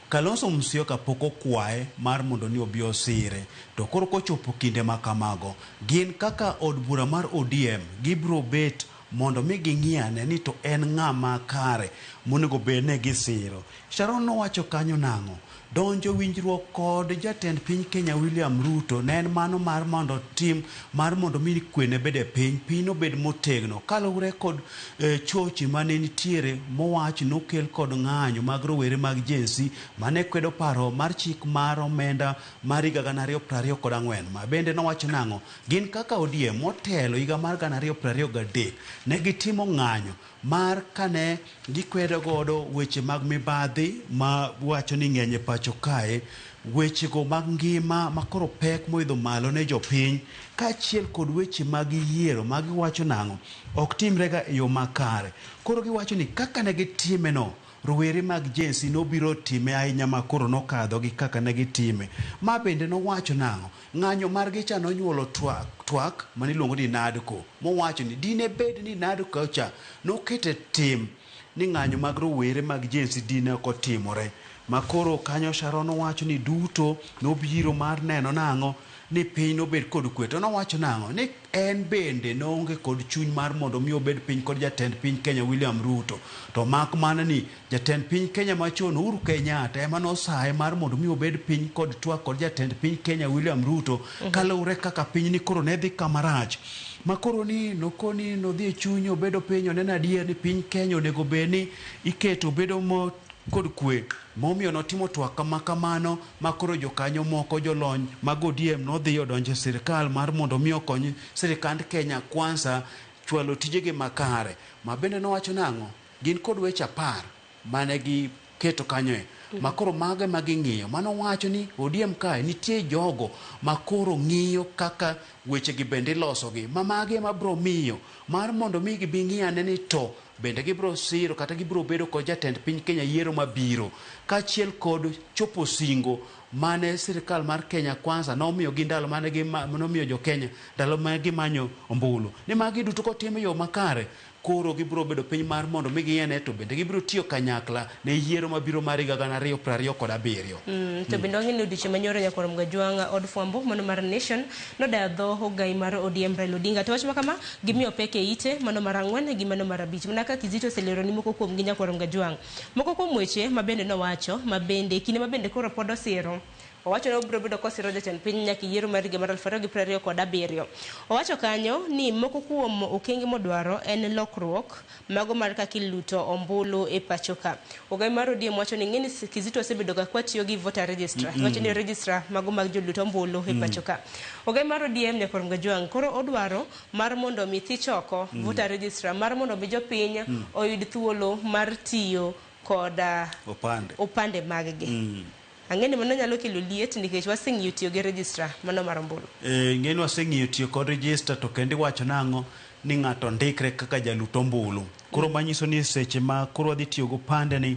Kalonzo Musyoka pok okwaye mar mondo ni obi osire. To koro kochopo kinde ma kamago, gin kaka od bura mar ODM gibiro bet mondo mi ging'i ane ni to en ng'ama kare monego bed ni gisiro. Sharon nowacho kanyo nang'o? Donjo winjruok kod jatend piny Kenya William Ruto ne en mano mar mondo tim mar mondo mi kwe ne bed e piny, piny obed motegno kaluwore kod chochi mane nitiere mowach nokel kod ng'anyo mag rowere mag Gen Z mane kwedo paro mar chik mar omenda mar higa 2024. Ma bende nowacho nang'o? Gin kaka ODM motelo higa mar 2023 ne gitimo ng'anyo mar kane gikwedo godo weche mag mibadhi ma wacho ni ng'eny e pacho kae, wechego mag ngima makoro pek moidho malo ne jopiny, kaachiel kod weche mag yiero ma giwacho nang'o ok timrega e yo makare. Koro giwacho ni kaka ne gitime no, rowere mag Gen Z nobiro time ahinya ma koro nokadho gi kaka ne gitime. Ma bende nowacho nang'o? Ng'anyo margi cha nonyuolo twak maniluongo ni NADCO, mowacho ni dine bed ni NADCO cha nokete tim ni ng'anyo mag rowere mag Gen Z dine ok otimore. Ma koro kanyo Sharon owacho ni duto nobiro mar neno nang'o ni piny nobed kod kwe. To nowacho nang'o ni en bende noonge kod chuny mar mondo mi obed piny kod jatend piny Kenya William Ruto. To mak mana ni jatend piny Kenya machon Uhuru Kenyatta ema nosaye mar mondo mi obed piny kod twak kod jatend piny Kenya William Ruto kaluwore kaka piny ni koro ne dhi kama rach. Ma koro ni nokoni nodhi e chunye obedo piny oneno adier ni piny Kenya onego bed ni iketo bedo mo kod kwe. Momiyo notimo twak kama kamano ma koro jokanyo moko jolony mag ODM nodhi odonjo e sirikal mar mondo mi okony sirikand Kenya Kwanza chwalo tijegi makare. Ma bende nowacho nang'o? Gin kod weche 10 mane giketo kanyo ma koro mago ema ging'iyo. Mano wacho ni ODM kae nitie jogo ma koro ng'iyo kaka wechegi bende ilosogi, ma magi ema biro miyo mar mondo mi gibi ng'i ane ni to bende gibiro siro kata gibiro bedo kod jatend piny Kenya yiero mabiro, kaachiel kod chopo singo mane sirikal mar Kenya Kwanza nomiyo gi ndalo mane nomiyo jo Kenya ndalo mane gimanyo ombulu. Ni magi duto kotim e yo makare, koro gibiro bedo piny mar mondo mi giyene to bende gibiro tiyo kanyakla ne yiero mabiro mar higa 2027. To bende wang'e ni odiochieng' manyoro nyakwar Mgajwang' od fwambo mano mar Nation nodayo dho ogai mar ODM Raila Odinga. To wach ma kama gimiyo pek e ite mano mar 4 gi mano mar 5. Mana ka Kizito oselero ni moko kuom gi nyakwar Mgajwang'. Moko kuom weche ma bende nowacho ma bende kinde ma bende koro pod osiro. Owacho ni obiro bedo kosiro jatend piny nyaka yiero mar higa mar 2027. Owacho kanyo ni moko kuom okenge modwaro en lokruok mago mar kaka iluto ombulu e pacho ka. Ogai mar ODM wacho ni ng'eni Kizito osebedo ga kwatiyo gi voter registrar. Wacho ni registrar mago mag joluto ombulu e pacho ka. Ogai mar ODM nyakwar Mgajwang' koro odwaro mar mondo mi thich oko voter registrar mar mondo mi jopiny oyud thuolo mar tiyo kod opande mag gi. Ang'e ni mano nyalo kelo liet nikech waseng'iyo tiyo gi registrar mano mar ombulu. Ng'e ni waseng'iyo tiyo kod register to kendo iwacho nang'o ni ng'ato ndikre kaka jalut ombulu. Koro manyiso ni seche ma koro wadhi tiyo gi opande ni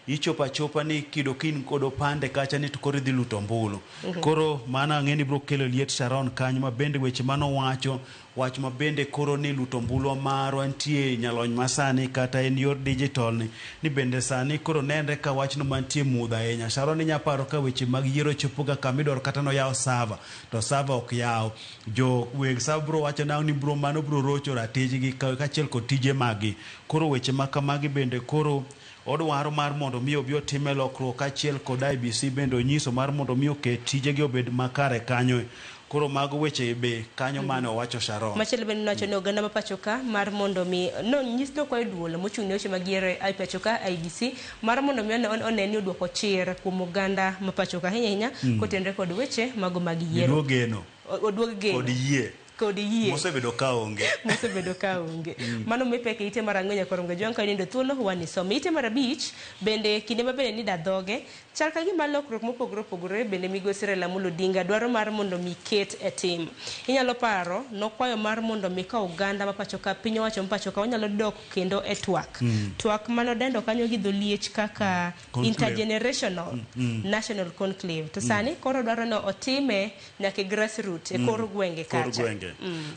ichopo achopa ni kido kin kod opande kacha ni to koro idhi luto ombulu. Koro mano ang'e ni biro kelo liet Sharon kanyo ma bende weche manowacho wach ma bende koro ni luto ombulu marwa nitie nyalony masani kata en yor digital ni bende sani koro nenre ka wachno mantie mudho ahinya. Sharon inya paro ka weche mag yiero chopo ga kama idwaro kata noyaw server to server ok yaw. Jo weg server biro wacho nang'o ni biro mano biro rocho ratichgi kaachiel kod tije maggi. Koro weche ma kamagi bende koro odwaro mar mondo mi obi otime lokruok kaachiel kod IEBC bende onyiso mar mondo mi oket tijegi obed makare kanyo. Koro mago weche be kanyo mane owacho Sharon. Machielo bende nowacho ni oganda ma pacho ka mar mondo mi no nyis nokwayo duol mochung' ne weche mag yiero e pacho ka IEBC mar mondo mi one ni oduoko chir kuom oganda ma pacho ka ahinya ahinya kotenore kod weche mago mag yiero. Giduog geno. Oduog geno. Kod yie. Kod yie. Mosebedo ka onge. Mosebedo ka onge. Mano mipek e ite mar 4 nyakwar Mgajwang' ka inindo thuolo wanisom. Ite mar 5 bende kinde ma bende nida dhoge chal ka gima lokruok mopogore opogore bende migosi Raila Amolo Odinga dwaro mar mondo mi ket e tim. Inyalo paro nokwayo mar mondo mi ka oganda ma pacho ka piny owacho ma pacho ka onyalo dok kendo e twak. Twak manodendo kanyo gi dho liech kaka intergenerational national conclave. To sani koro dwaro ni otime nyaka e grassroots e kor gwenge kacha.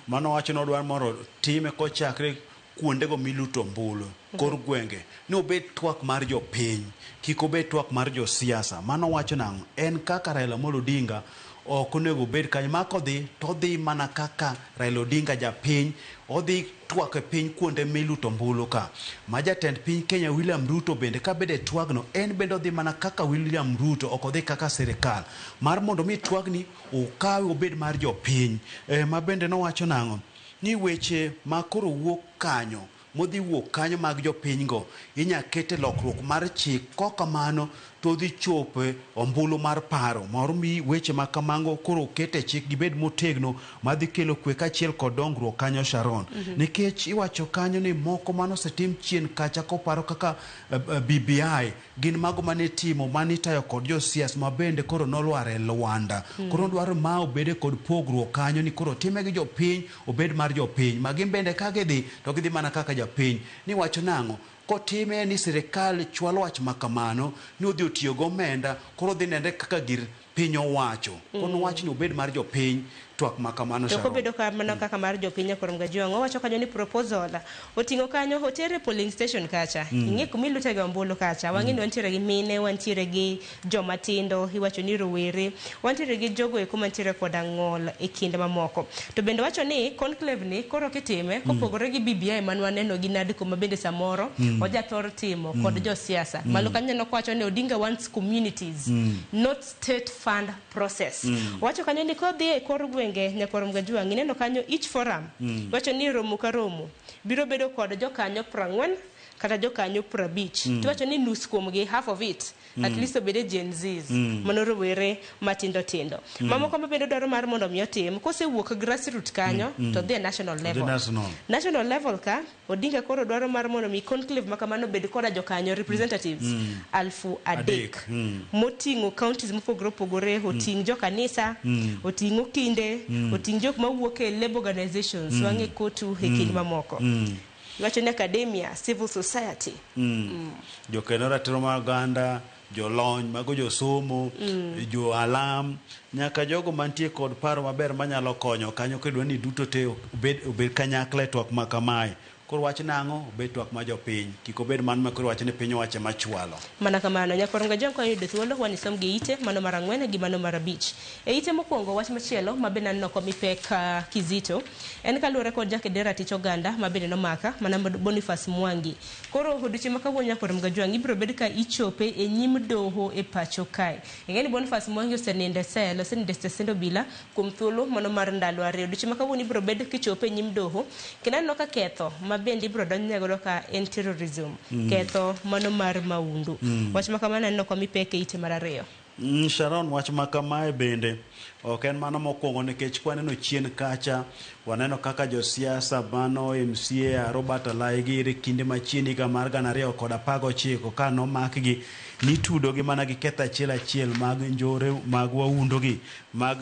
Mano wacho nodwaro mondo time kochakre kuondego miluto ombulu kor gwenge ni obed twak mar jopiny, kik obed twak mar josiasa. Mano wacho nang'o? En kaka Raila Amolo Odinga ok onego obed kanyo ma kodhi to odhi mana kaka Raila Odinga japiny, odhi twak e piny kuonde miluto ombulu ka. Ma jatend piny Kenya William Ruto bende kabede e twagno, en bende odhi mana kaka William Ruto, ok odhi kaka sirikal. Mar mondo mi twagni okawe obed mar jopiny. Ma bende nowacho nang'o? Ni weche ma koro wuok kanyo, modhi wuok kanyo mag jopiny go, inya kete lokruok mar chik. Kok kamano to odhi chope ombulu mar paro moro mi weche ma kamago koro okete chik gibed motegno madhi kelo kwe kaachiel kod dongruok kanyo Sharon. Nikech iwacho kanyo ni moko manosetim chien kacha koparo kaka BBI gin mago mane timo mane itayo kod josiasa ma bende koro nolwar e lwanda. Koro dwaro ma obede kod pogruok kanyo ni koro time gi jopiny obed mar jopiny ma gin bende ka gidhi to gidhi mana kaka japiny. Ni wacho nang'o? Kotime ni sirikal chwalo wach ma kamano ni odhi otiyo gomenda koro dhi nenre kaka gir piny owacho. Kono wach ni obed mar jopiny twak ma kamano To Sharon. kobedo kamano kaka mar jopiny koro Mgajuang' owacho kanyo ni proposal oting'o kanyo otere polling station kacha. Ing'e kuma ilute ga ombulu kacha. Wang'e ni wantiere gi mine, wantiere gi joma tindo, iwacho ni rowere, wantiere gi jogo eko mantiere koda ng'ol e kind mamoko. To bende wacho ni conclave ni koro kitime kopogore gi BBI man waneno gi NADCO ma bende samoro ojathor timo kod josiasa. Malo kanyo neno kowacho ni Odinga wants communities, not state fund process. Wacho kanyo ni kodhi e kor gwenge nyakwar Mgajuang' ineno kanyo each forum wacho ni romo ka romo biro bedo kod jokanyo 40 kata jokanyo 50. Tiwacho ni nus kuomgi, half of it, at least obede Gen Zs, mano rowere matindo tindo. Mamoko ma bende dwaro mar mondo mi otim kosewuok grassroot kanyo to dhi e national level. National. National level ka Odinga koro dwaro mar mondo mi conclave ma kamano bed koda jokanyo representatives 3,000 moting'o counties mopogore opogore, oting' jokanisa, oting' okinde, oting' jok mawuok e labour organizations, wang'e kotu e kind mamoko. Iwacho ni academia, civil society. Jokeno ratiro mar oganda, jolony mago josomo, jo alam, nyaka jogo mantie kod paro maber manyalo konyo kanyo kidwa ni duto te obed kanyakla e twak ma kamae. Koro wach nang'o? Obed twak ma jopiny, kik obed mano ma koro wach ni piny owacho ema chwalo. Mana kamano, nyakwar Mgajwang' ka oyudo thuolo wanisom gi ite mano mar 4 gi mano mar 5. E ite mokwongo wach machielo ma bende aneno komi pek kizito en kaluwore kod jaked ratich oganda ma bende nomaka mana Boniface Mwangi. Koro odiochieng' ma kawuono nyakwar Mgajwang' ibiro bed ka ichope e nyim doho e pacho kae. Ing'e ni Boniface Mwangi osenindo e sel, osenindo e stesend obila kuom thuolo mano mar ndalo 2. Odiochieng' ma kawuono ibiro bed kichope e nyim doho kendo aneno ka ketho ma bende ibiro donjne godo ka en terrorism, ketho mano mar maundu. Wach ma kamano aneno komi pek e ite mar 2. Sharon, wach ma kamae bende ok en mano mokwongo nikech kwaneno chien kacha waneno kaka josiasa mano MCA Robert Alai giri kinde machien higa mar 2019 ka nomakgi nitudo gi mana gi ketho achiel achiel mag njore mag waundo gi mag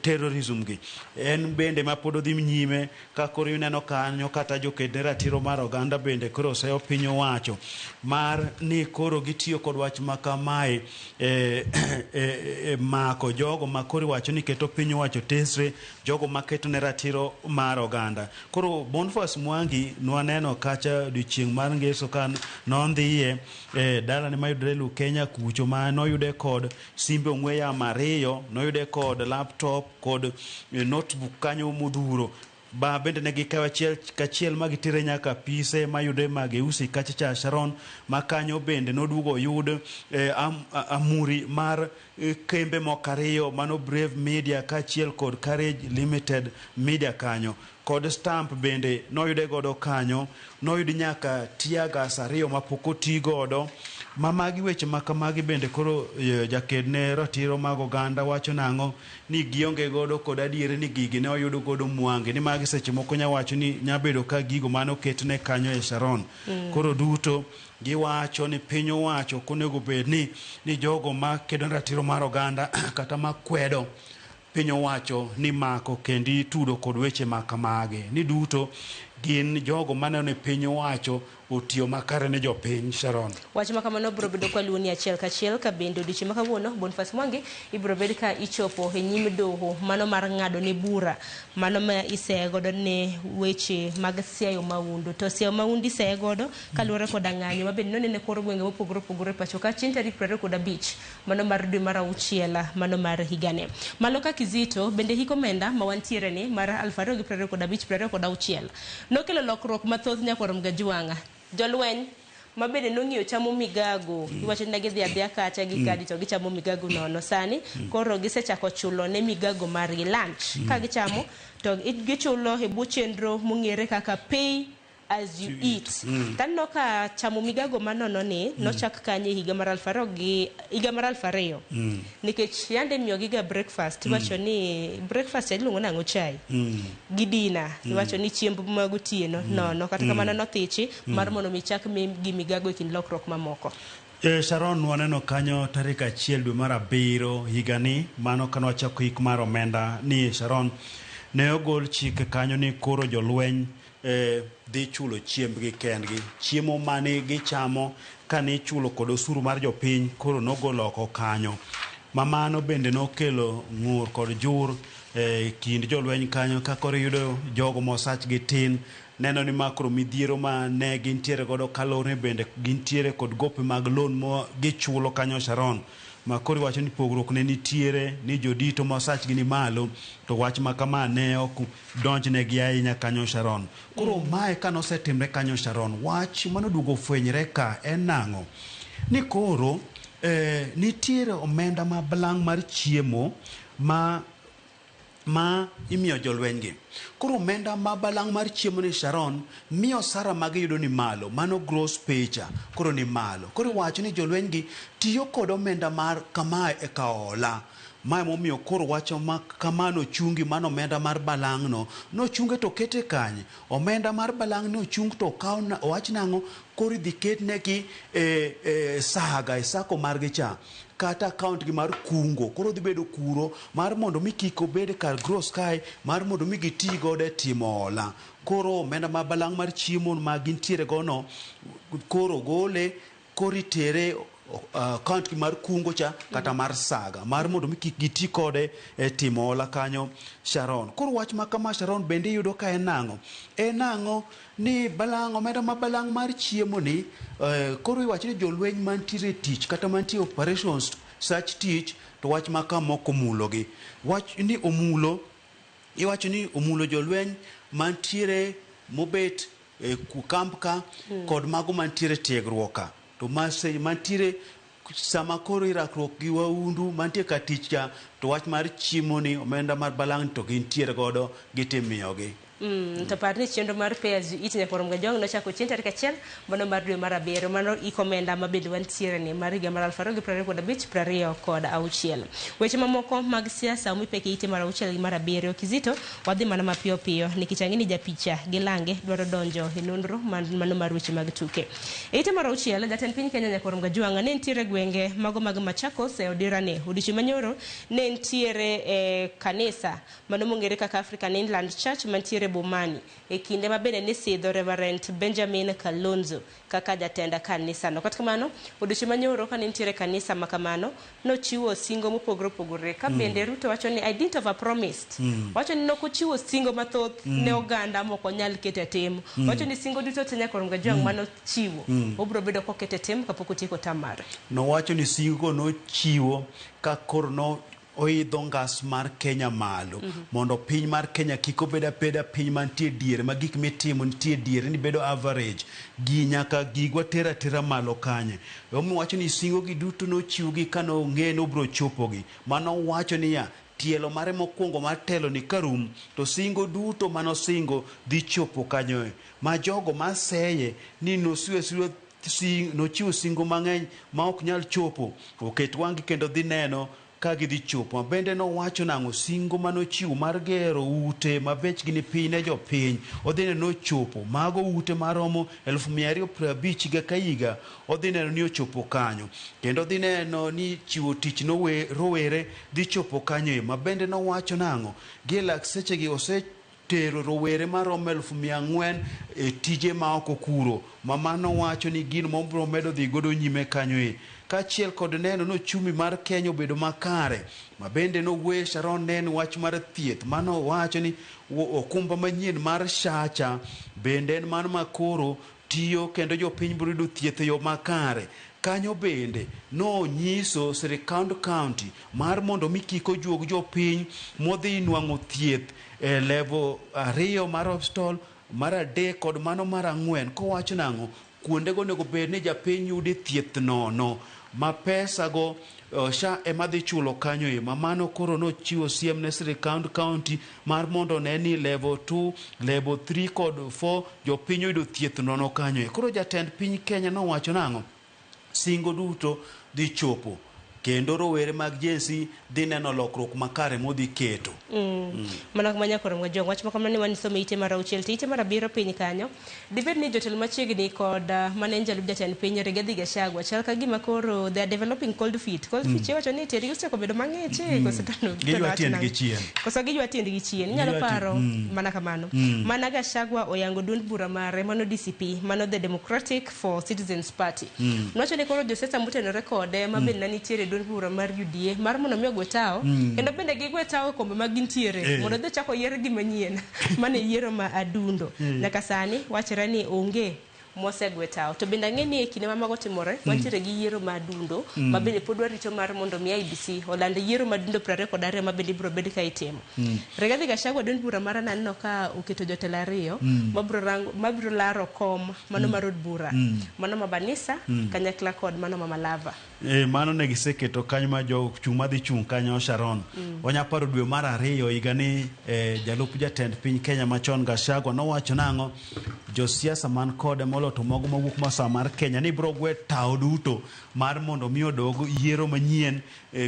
terrorism gi. En bende ma pod odhi nyime ka koro ineno kanyo kata joked ne ratiro mar oganda bende koro oseyo piny owacho mar ni koro gitiyo kod wach ma kamae e mako jogo ma koro iwacho ni keto piny owacho tesre, jogo maketo ne ratiro mar oganda. Koro Boniface Mwangi nwaneno kacha odiochieng' mar ngeso ka nondhiye e dalane mayudore Lukenya kucho ma noyude kod simbe ong'we yamo 2, noyude kod laptop kod notebook kanyo modhuro. Ba bende ne gikawo achiel kachiel ma gitere nyaka apise mayudore Mageusi kacha cha Sharon ma kanyo bende noduogo oyud amuri mar kembe moko 2 mano Brave Media kaachiel kod Courage Limited Media kanyo. Kod stamp bende noyude godo kanyo, noyud nyaka tear gas 2 mapok oti godo. Ma magi weche ma kamagi bende koro jaked ne ratiro mag oganda wacho nang'o ni gionge godo kod adieri ni gigi ne oyud godo Mwangi ni magi seche moko nya wacho ni nya bedo ka gigo mane oketne kanyo e Sharon. Koro duto giwacho ni piny owacho ok onego bed ni jogo ma kedo ne ratiro mar oganda kata ma kwedo piny owacho ni mako kendo itudo kod weche ma kamagi ni duto Gin jogo maneno ni piny owacho otiyo makare ne jopiny, Sharon. Wach ma kamano biro bedo kwa luoni achiel kachiel ka bende odiochieng' ma kawuono Boniface Mwangi ibiro bed ka ichopo e nyim doho mano mar ng'ado ne bura mano ma iseye godo ne weche mag siayo maundu. To siayo maundu iseye godo kaluwore koda ng'anyo ma bende nonene kor gwenge mopogore opogore e pacho ka chieng' tarik 25 mano mar dwe mar auchiel mano mar higani. Malo ka Kizito bende hik omenda ma wantiere ni mar 2025 26 nokelo lokruok mathoth nyakwar Mgajwang'a. Jolweny ma bende nong'iyo chamo migago iwacho ni ne gidhi adhiya kacha gi kadi to gichamo migago nono. Sani koro gisechako chulo ne migago margi lunch ka gichamo to gichulo e bwo chenro mong'ere kaka pay as you eat. Taneno ka chamo migago manono ni nochak kanye higa mar 2000 gi higa mar 2000 nikech yande imiyogi ga breakfast iwacho ni breakfast iluongo nang'o chai gi dina iwacho ni chiemb ma gotieno nono kata kamano nothichi mar mondo mi chak gi migago e kind lokruok mamoko. Sharon, waneno kanyo tarik 1 dwe mar 7 higani, mano kane wachako hik mar omenda ni Sharon, ne ogol chik kanyo ni koro jolweny dhi chulo chiembgi kendgi. Chiemo mane gichamo kane ichulo kod osuru mar jopiny koro nogol oko kanyo. Ma mano bende nokelo ng'ur kod jur kind jolweny kanyo ka koro iyudo jogo mosachgi tin neno ni ma koro midhiero ma ne gintiere godo kaluwore bende gintiere kod gope mag loan ma gichulo kanyo Sharon. Ma koro iwacho ni pogruok ne nitiere ni jodito ma osachgi ni malo to wach ma kama ne ok donjnegi ahinya kanyo Sharon. Koro mae kane osetimre kanyo Sharon, wach manoduogo ofwenyre ka en nang'o? Ni koro nitiere omenda ma balang' mar chiemo ma imiyo jolweny gi. Koro omenda ma balang' mar chiemo ni Sharon miyo osara ma giyudo ni malo, mano gross pay cha koro ni malo. Koro iwacho ni jolweny gi tiyo kod omenda mar kamae e kawo hola. Mae momiyo koro wach ma kamano ochungi, mano omenda mar balang' no nochunge to okete kanye? Omenda mar balang' no ochung to okaw owach nang'o? Koro idhi ketnegi e saga e sako margi cha kata account gi mar kungo. Koro dhi bedo kuro mar mondo mi kik obed kar gross kae, mar mondo mi giti godo e timo hola. Koro omenda ma balang' mar chiemo ma gintiere gono koro gole, koro itere account gi mar kungo cha kata mar saga mar mondo mi kik giti kode e timo hola kanyo Sharon. Koro wach ma kama Sharon bende iyudo ka en nang'o? En nang'o ni balang' omenda ma balang' mar chiemo ni koro iwacho ni jolweny mantiere tich kata mantie operations sach tich to wach ma kama ok omulogi. Wach ni omulo, iwacho ni omulo jolweny mantiere mobet e kamp ka kod mago mantiere tiegruok ka. To mantiere sama koro irakruok gi waundu mantie ka tich cha to wach mar chiemo ni omenda mar balang' to gintiere godo gitimiyogi. To par ni chenro mar pay as you eat nyakwar Mgajwang' nochako chieng' tarik 1 mano mar dwe mar 7 mano iko omenda ma bende wantiere ni mar higa mar 2025 26. Weche mamoko mag siasa omipek e ite mar 6 gi mar 7 Kizito wadhi mana mapiyo piyo nikech ang'e ni japicha gi lange dwaro donjo e nonro mano mar weche mag tuke. E ite mar 6 jatend piny Kenya nyakwar Mgajwang' ne nitiere gwenge mago mag Machakos e Odirane odiochieng' manyoro ne nitiere e kanisa mano mong'ere kaka African Inland Church mantiere Bomani e kinde ma bende nisidho Reverend Benjamin Kalonzo kaka jatend kanisa no. Kata kamano odiochieng' manyoro kane nitiere kanisa ma kamano nochiwo singo mopogore opogore ka bende Ruto wacho ni I didn't overpromised. Wacho ni nokochiwo singo mathoth ne oganda mok onyal keto e tim. Wacho ni singo duto te nyakwar Mgajwang' manochiwo obiro bedo kokete tim kapok otieko tam mare. Nowacho ni singo nochiwo ka koro no oidho ngas mar Kenya malo mondo piny mar Kenya kik obed abeda piny mantie diere ma gik mitimo nitie diere ni bedo average gi nyaka gigwa tera tera malo kanye. Omiyo wacho ni singo gi duto nochiwgi kane ong'e ni obiro chopogi. Mano wacho niya tielo mare mokwongo mar telo ni karum to singo duto manosingo dhi chopo kanyo. Ma jogo maseye ni nosiwe nochiwo singo mang'eny ma ok nyal chopo oket wang'gi kendo dhi neno ka gidhi chopo. Bende nowacho nang'o singo manochiwo mar gero ute ma bechgi ni piny ne jopiny odhi neno nochopo mago ute maromo 250,000 higa ka higa odhi neno ni ochopo kanyo. Kendo odhi neno ni chiwo tich rowere dhi chopo kanyo. Ma bende nowacho nang'o gi lak sechegi ose tero rowere maromo 400,000 e tije ma oko kuro ma mano wacho ni gino mobiro medo dhi godo nyime kanyo e kaachiel kod neno ni ochumi mar Kenya obedo makare ma bende nowuoye Sharon ne en wach mar thieth mano wacho ni okumba manyien mar SHA cha bende en mano makoro tiyo kendo jopiny biro yudo thieth e yo makare. Kanyo bende nonyiso sirikand county mar mondo mi kik ojuog jopiny modhi nwang'o thieth e level 2 mar hospital, mar 3 kod mano mar 4 kowacho nang'o kuondego onego bed ni japiny yude thieth nono ma pesa go SHA ema dhi chulo kanyo e ma mano koro nochiwo siem ne sirikand county mar mondo one ni level 2, level 3 kod 4 jopiny oyudo thieth nono kanyo e. Koro jatend piny Kenya nowacho nang'o? Singo duto dhi chopo kendo rowere mag Gen Z dhi neno lokruok makare modhi keto. Mana kuma nyakoro Mwajong wach makamano ni wanisomo ite mar 6 to ite mar 7 piny kanyo dibed ni jotelo machiegni kod mane en jalup jatend piny Rigathi Gachagua chal ka gima koro they are developing cold feet. Cold feet iwacho ni tiendgi osechako bedo mang'ich koso Giywa tiendgi chien. Koso giywa tiendgi chien. Inyalo paro mana kamano. Mana Gachagua oyango duond bura mare mano DCP mano the Democratic for Citizens Party. Nowacho ni koro josiasa motenore kode ma bende nitiere duond bura mar UDA mar mondo mi ogwe tao kendo bende gigwe tao e kombe ma gintiere mondo dhi chako yier gima nyien mane yiero ma adundo. Nyaka sani wachore ni onge mosegwe tao. To bende ang'e ni e kinde ma mago timore wantiere gi yiero ma adundo ma bende pod warito mar mondo mi IEBC oland yiero ma adundo 22 ma bende ibiro bed ka itimo. Rigathi Gachagua duond bura mara naneno ka oketo jotelo 2 mabiro laro kom mano mar od bura mano ma Banisa kanyakla kod mano ma Malava. Mano ne giseketo kanyo ma jochung' madhi chung' kanyo Sharon. Wanya paro dwe mar 2 higa ni jalup jatend piny Kenya machon Gachagua nowacho nang'o josiasa man kode moloyo to mogo mawuok masawa mar Kenya ni biro gwe tao duto mar mondo mi odog yiero manyien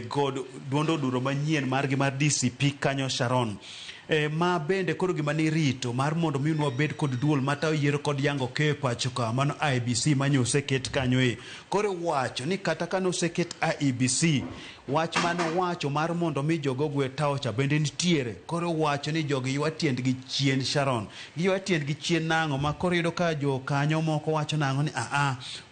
kod duond od bura manyien margi mar DCP kanyo Sharon. Ma bende koro gima ni rito mar mondo mi wabed kod duol matayo yiero kod yango keyo e pacho ka mano IEBC manyo oseket kanyo e. Koro wacho ni kata ka noseket IEBC wach mane owacho mar mondo mi jogo gwe tao cha bende nitiere. Koro wacho ni jogi ywa tiendgi chien Sharon. Giywa tiendgi chien nang'o ma koro yudo ka jokanyo moko wacho nang'o ni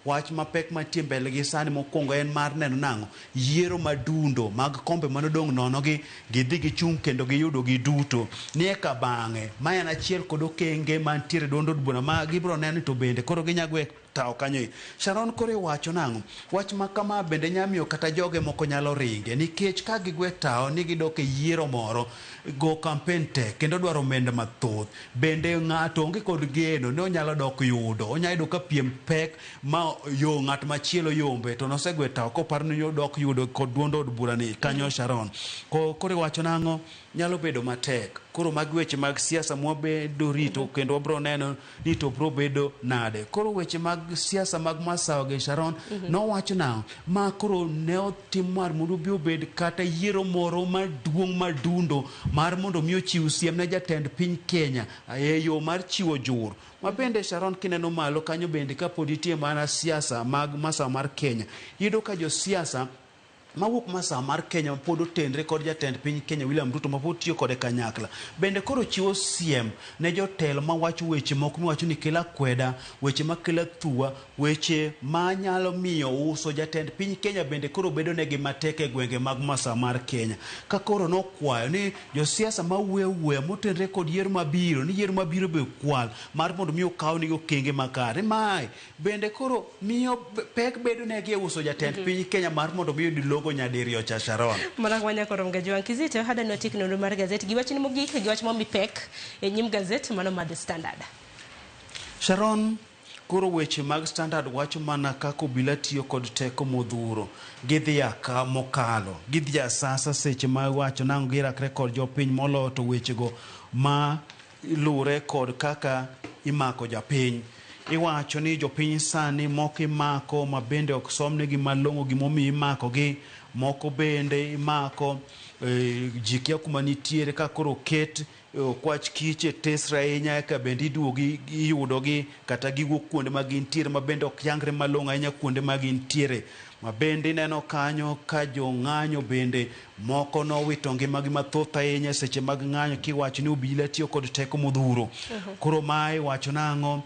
wach mapek mantie mbele gi sani mokwongo en mar neno nang'o yiero madundo mag kombe manodong' nono gi gidhi gichung' kendo giyudo gi duto. Ni eka bang'e ma en achiel kod okenge mantiere duond od bura ma gibiro neno to bende koro ginyagwe tao kanyo e. Sharon koro iwacho nang'o? Wach ma kama bende nyalo miyo kata joge moko nyalo ringe nikech ka gigwe tao ni gidok e yiero moro go campaign tek kendo dwaro omenda mathoth. Bende ng'ato onge kod geno ni onyalo dok yudo. Onyalo yudo ka piem pek ma yo ng'at machielo yombe to nosegwe tao koparo ni odok yudo kod duond od bura ni kanyo Sharon. Koro iwacho nang'o? Nyalo bedo matek. Koro mag weche mag siasa mwabedo rito kendo wabro neno ni to bro bedo nade. Koro weche mag siasa mag Masawa gi Sharon nowacho nang'o? Ma koro ne otim mar mondo obi obed kata yiero moro maduong' madundo mar mondo mi ochiw siem ne jatend piny Kenya e yo mar chiwo jur. Ma bende Sharon kineno malo kanyo bende kapod nitie mana siasa mag Masawa mar Kenya. Iyudo ka josiasa mawuok Masawa mar Kenya pod otenre kod jatend piny Kenya William Ruto ma pod tiyo kode kanyakla. Bende koro chiwo siem ne jotelo mawacho weche moko miwacho ni kelo akweda, weche makelo athuwa, weche manyalo miyo uso jatend piny Kenya bende koro bedo negi matek e gwenge mag Masawa mar Kenya. Ka koro nokwayo ni josiasa mawuoyo awuoya motenre kod yiero mabiro, ni yiero mabiro be kwal mar mondo mi okaw negi okenge makare. Mae bende koro miyo pek bedo negi e uso jatend piny Kenya mar mondo mi oyud logo nyadiriyo cha Sharon. Mana wanya koro Mgajwang' Kizito hada notik nonro mar gazet gi wach ni mogik gi wach momi pek e nyim gazet mano mar The Standard. Sharon, koro weche mag Standard wacho mana kaka obila tiyo kod teko modhuro. Gidhi aka mokalo, gidhi asasa seche ma wacho nang'o girakre kod jopiny moloyo to wechego ma lure kod kaka imako japiny. Iwacho ni jopiny sani moko imako ma bende ok somnegi malong'o gimomiyo imakogi, moko bende imako ji kia kuma nitiere ka koro oket okwach kich e tesre ahinya eka bende iduogi iyudogi kata giwuok kuonde ma gintiere ma bende ok yangre malong'o ahinya kuonde ma gintiere. Ma bende ineno kanyo ka jong'anyo bende moko nowito ngimagi mathoth ahinya seche mag ng'anyo kiwacho ni obila tiyo kod teko modhuro. Koro mae wacho nang'o?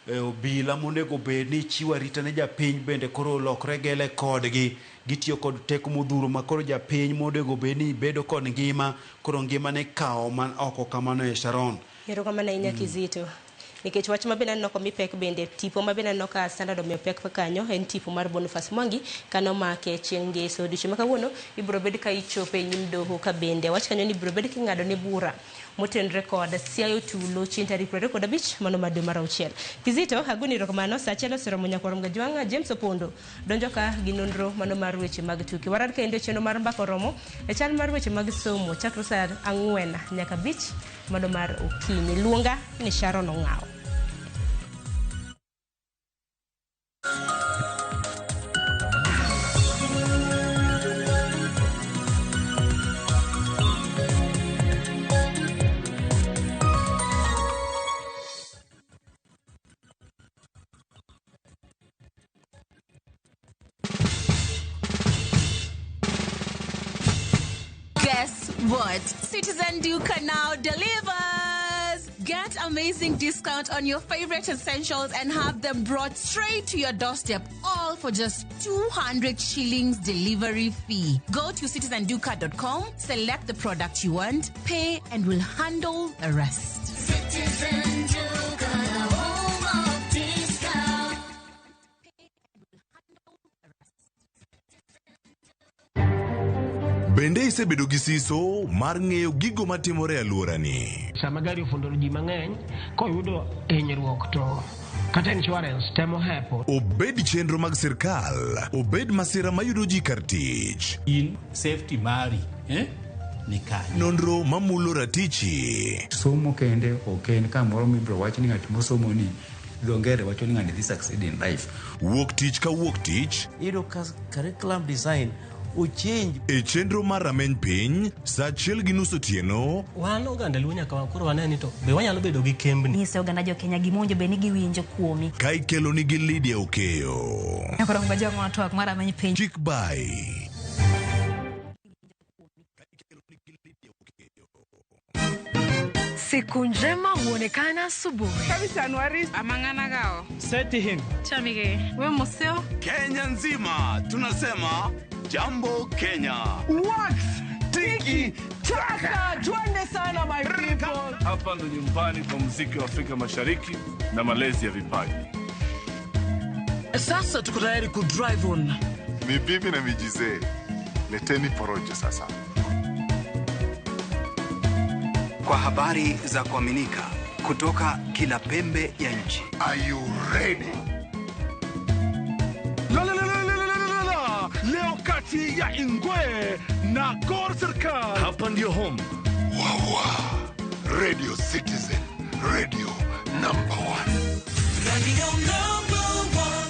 Obila monego bed ni chiwo arita ne japiny bende koro olokre gele kodgi. Gitiyo kod teko modhuro ma koro japiny monego bed ni bedo kod ngima, koro ngimane ikawo man oko kamano e Sharon. Erokamano ahinya Kizito. Nikech wach mabende aneno komi pek bende tipo mabende aneno ka Standard omiyo pek kanyo en tipo mar Boniface Mwangi kano make chieng' ngeso. Odiochieng' ma kawuono ibiro bed ka ichope e nyim doho ka bende wach kanyo ni ibiro bed king'ado ne bura motenore kod siayo tulo chieng' tarik 25 mano mar dwe mar auchiel. Kizito, agoni erokamano. Sa achiel oseromo nyakwar Mgajwang'. James Opondo donjo ka gi nonro mano mar weche mag tuke. Warar kendo e chenro mar mbaka oromo e chal mar weche mag somo chakre sa 4 nyaka 5 mano mar okinyi. Luonga ni Sharon Ong'awo. Guess what? Citizen Duka now delivers! Get amazing discount on your favorite essentials and have them brought straight to your doorstep, all for just 200 shillings delivery fee. Go to citizenduka.com, select the product you want, pay, and we'll handle the rest. Citizen Duka, the home of discount. Bende isebedo gi siso mar ng'eyo gigo matimore e alworani? Sama gari ofundo ji mang'eny, koyudo hinyruok to kata insurance temo hepo. Obed chenro mag sirkal, obed masira mayudo ji kar tich. In safety mari, ni kanye. Nonro mamulo ratichi. Somo kende ok en kamoro mibiro wach ni ng'at mosomo ni dho ngere wacho ni ng'ani dhi succeed in life. Wuok tich ka wuok tich. Iyudo ka curriculum design ochange. E chenro mar rameny piny, sa 1:30 otieno. Wan oganda Luo nyaka koro wane ni to be wanyalo bedo gi kembni. Nyiso oganda jo Kenya gima owinjo bed ni giwinjo kuomi. Ka ikelo nigi Lydia Okeyo. Nyakoro mgajwang' wa twak mar rameny piny. Chik bai. Siku njema huonekana asubuhi. Kabisa Anuari amang'ana gao. Seti him. Chamige. We museo. Kenya nzima tunasema Jambo Kenya. Wax tiki taka twende sana my people. Hapa ndo nyumbani kwa muziki wa Afrika Mashariki na malezi ya vipaji. Sasa tuko tayari ku drive on. Ni bibi na mijizee. Leteni porojo sasa. Kwa habari za kuaminika kutoka kila pembe ya nchi. Are you ready? La la la la la la la. Leo kati ya Ingwe na Gor Serikal. Hapa ndio home. Wawa. Radio Citizen. Radio number 1. Radio number 1.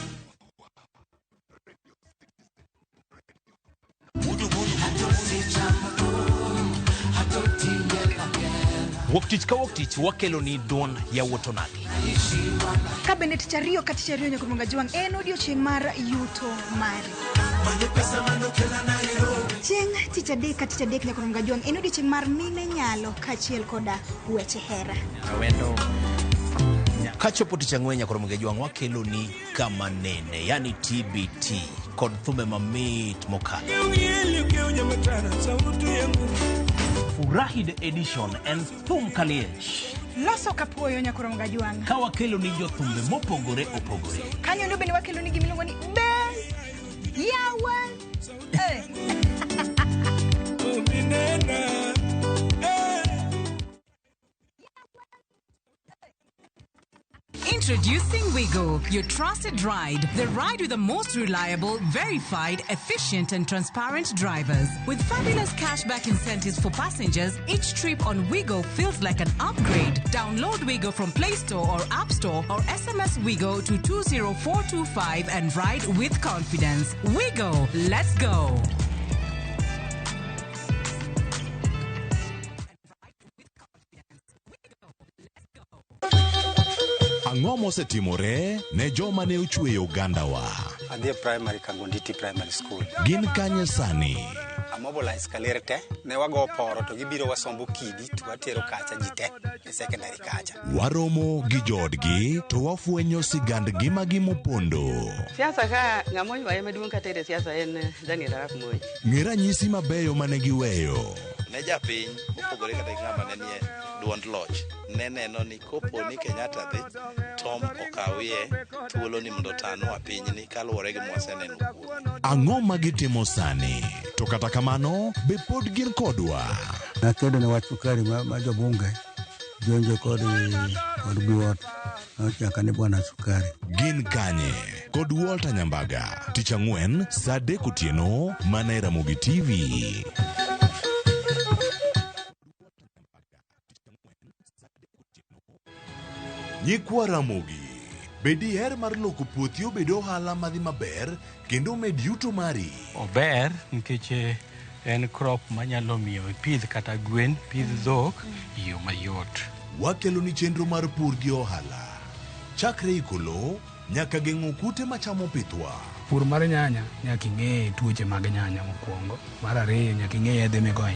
Wuok tich ka wuok tich wakelo ni duond yawuot onagi. Ka bende tich ariyo ka tich ariyo nyaka Mgajwang' en odiochieng' mar yuto mari. Chieng' tich adek ka tich adek nyaka Mgajwang' en odiochieng' mar mine nyalo kaachiel koda weche hera. Kachopo tich ang'wen nyaka Mgajwang' wakelo ni kama nene, yani TBT kod thumbe mamit mokalo. Furahi the edition en thum kaliech. Loso kapuoyo nyakoro Mgajwang'. Ka wakelo ni jothumbe mopogore opogore. Kanyo ndo bende wakelo ni gimiluongo ni be yawa. Introducing Wigo, your trusted ride. The ride with the most reliable, verified, efficient, and transparent drivers. With fabulous cashback incentives for passengers, each trip on Wigo feels like an upgrade. Download Wigo from Play Store or App Store or SMS Wigo to 20425 and ride with confidence. Wigo, let's go. Ang'o mosetimore ne joma ne ochweyo ogandawa? Adhi e primary Kangonditi Primary School. Gin kanye sani? Amobilize kaler te, ne wago poro to gibiro wasombo kidi to watero kacha ji te e secondary kacha. Waromo gi joodgi to wafwenyo sigand ngimagi mopondo. Siasa ka ng'ama oywaye maduong' katere siasa en Daniel Arap Moi. Ng'e ranyisi mabeyo mane giweyo. Ne japiny mopogore kata gi ng'ama ne nie duond loch ne neno ni kopo ni Kenyatta dhi Tom okawie thuolo ni mondo otanwa pinyni kaluwore gi mwaseneno kuome. Ang'o ma gitimo sani? To kata kamano, be pod gin kodwa? Nakedo ne wach sukari ma jobunge jonjo kod Biwott nochaka ni bwana sukari. Gin kanye? Kod Walter Nyambaga. Tich ang'wen, saa 3 otieno, mana e Ramogi TV. Nyikwa Ramogi, be diher mar loko puothi obed ohala madhi maber kendo med yuto mari? Ober nikech en crop manyalo miyo ipidh kata gwen, pidh dhok e yo mayot. Wakelo ni chenro mar pur gi ohala. Chakre iko lowo nyaka geng'o kute machamo pithwa. Pur mar nyanya nyaka ing'e tuoche mag nyanya mokwongo. Mar ariyo nyaka ing'e yedhe migoyo.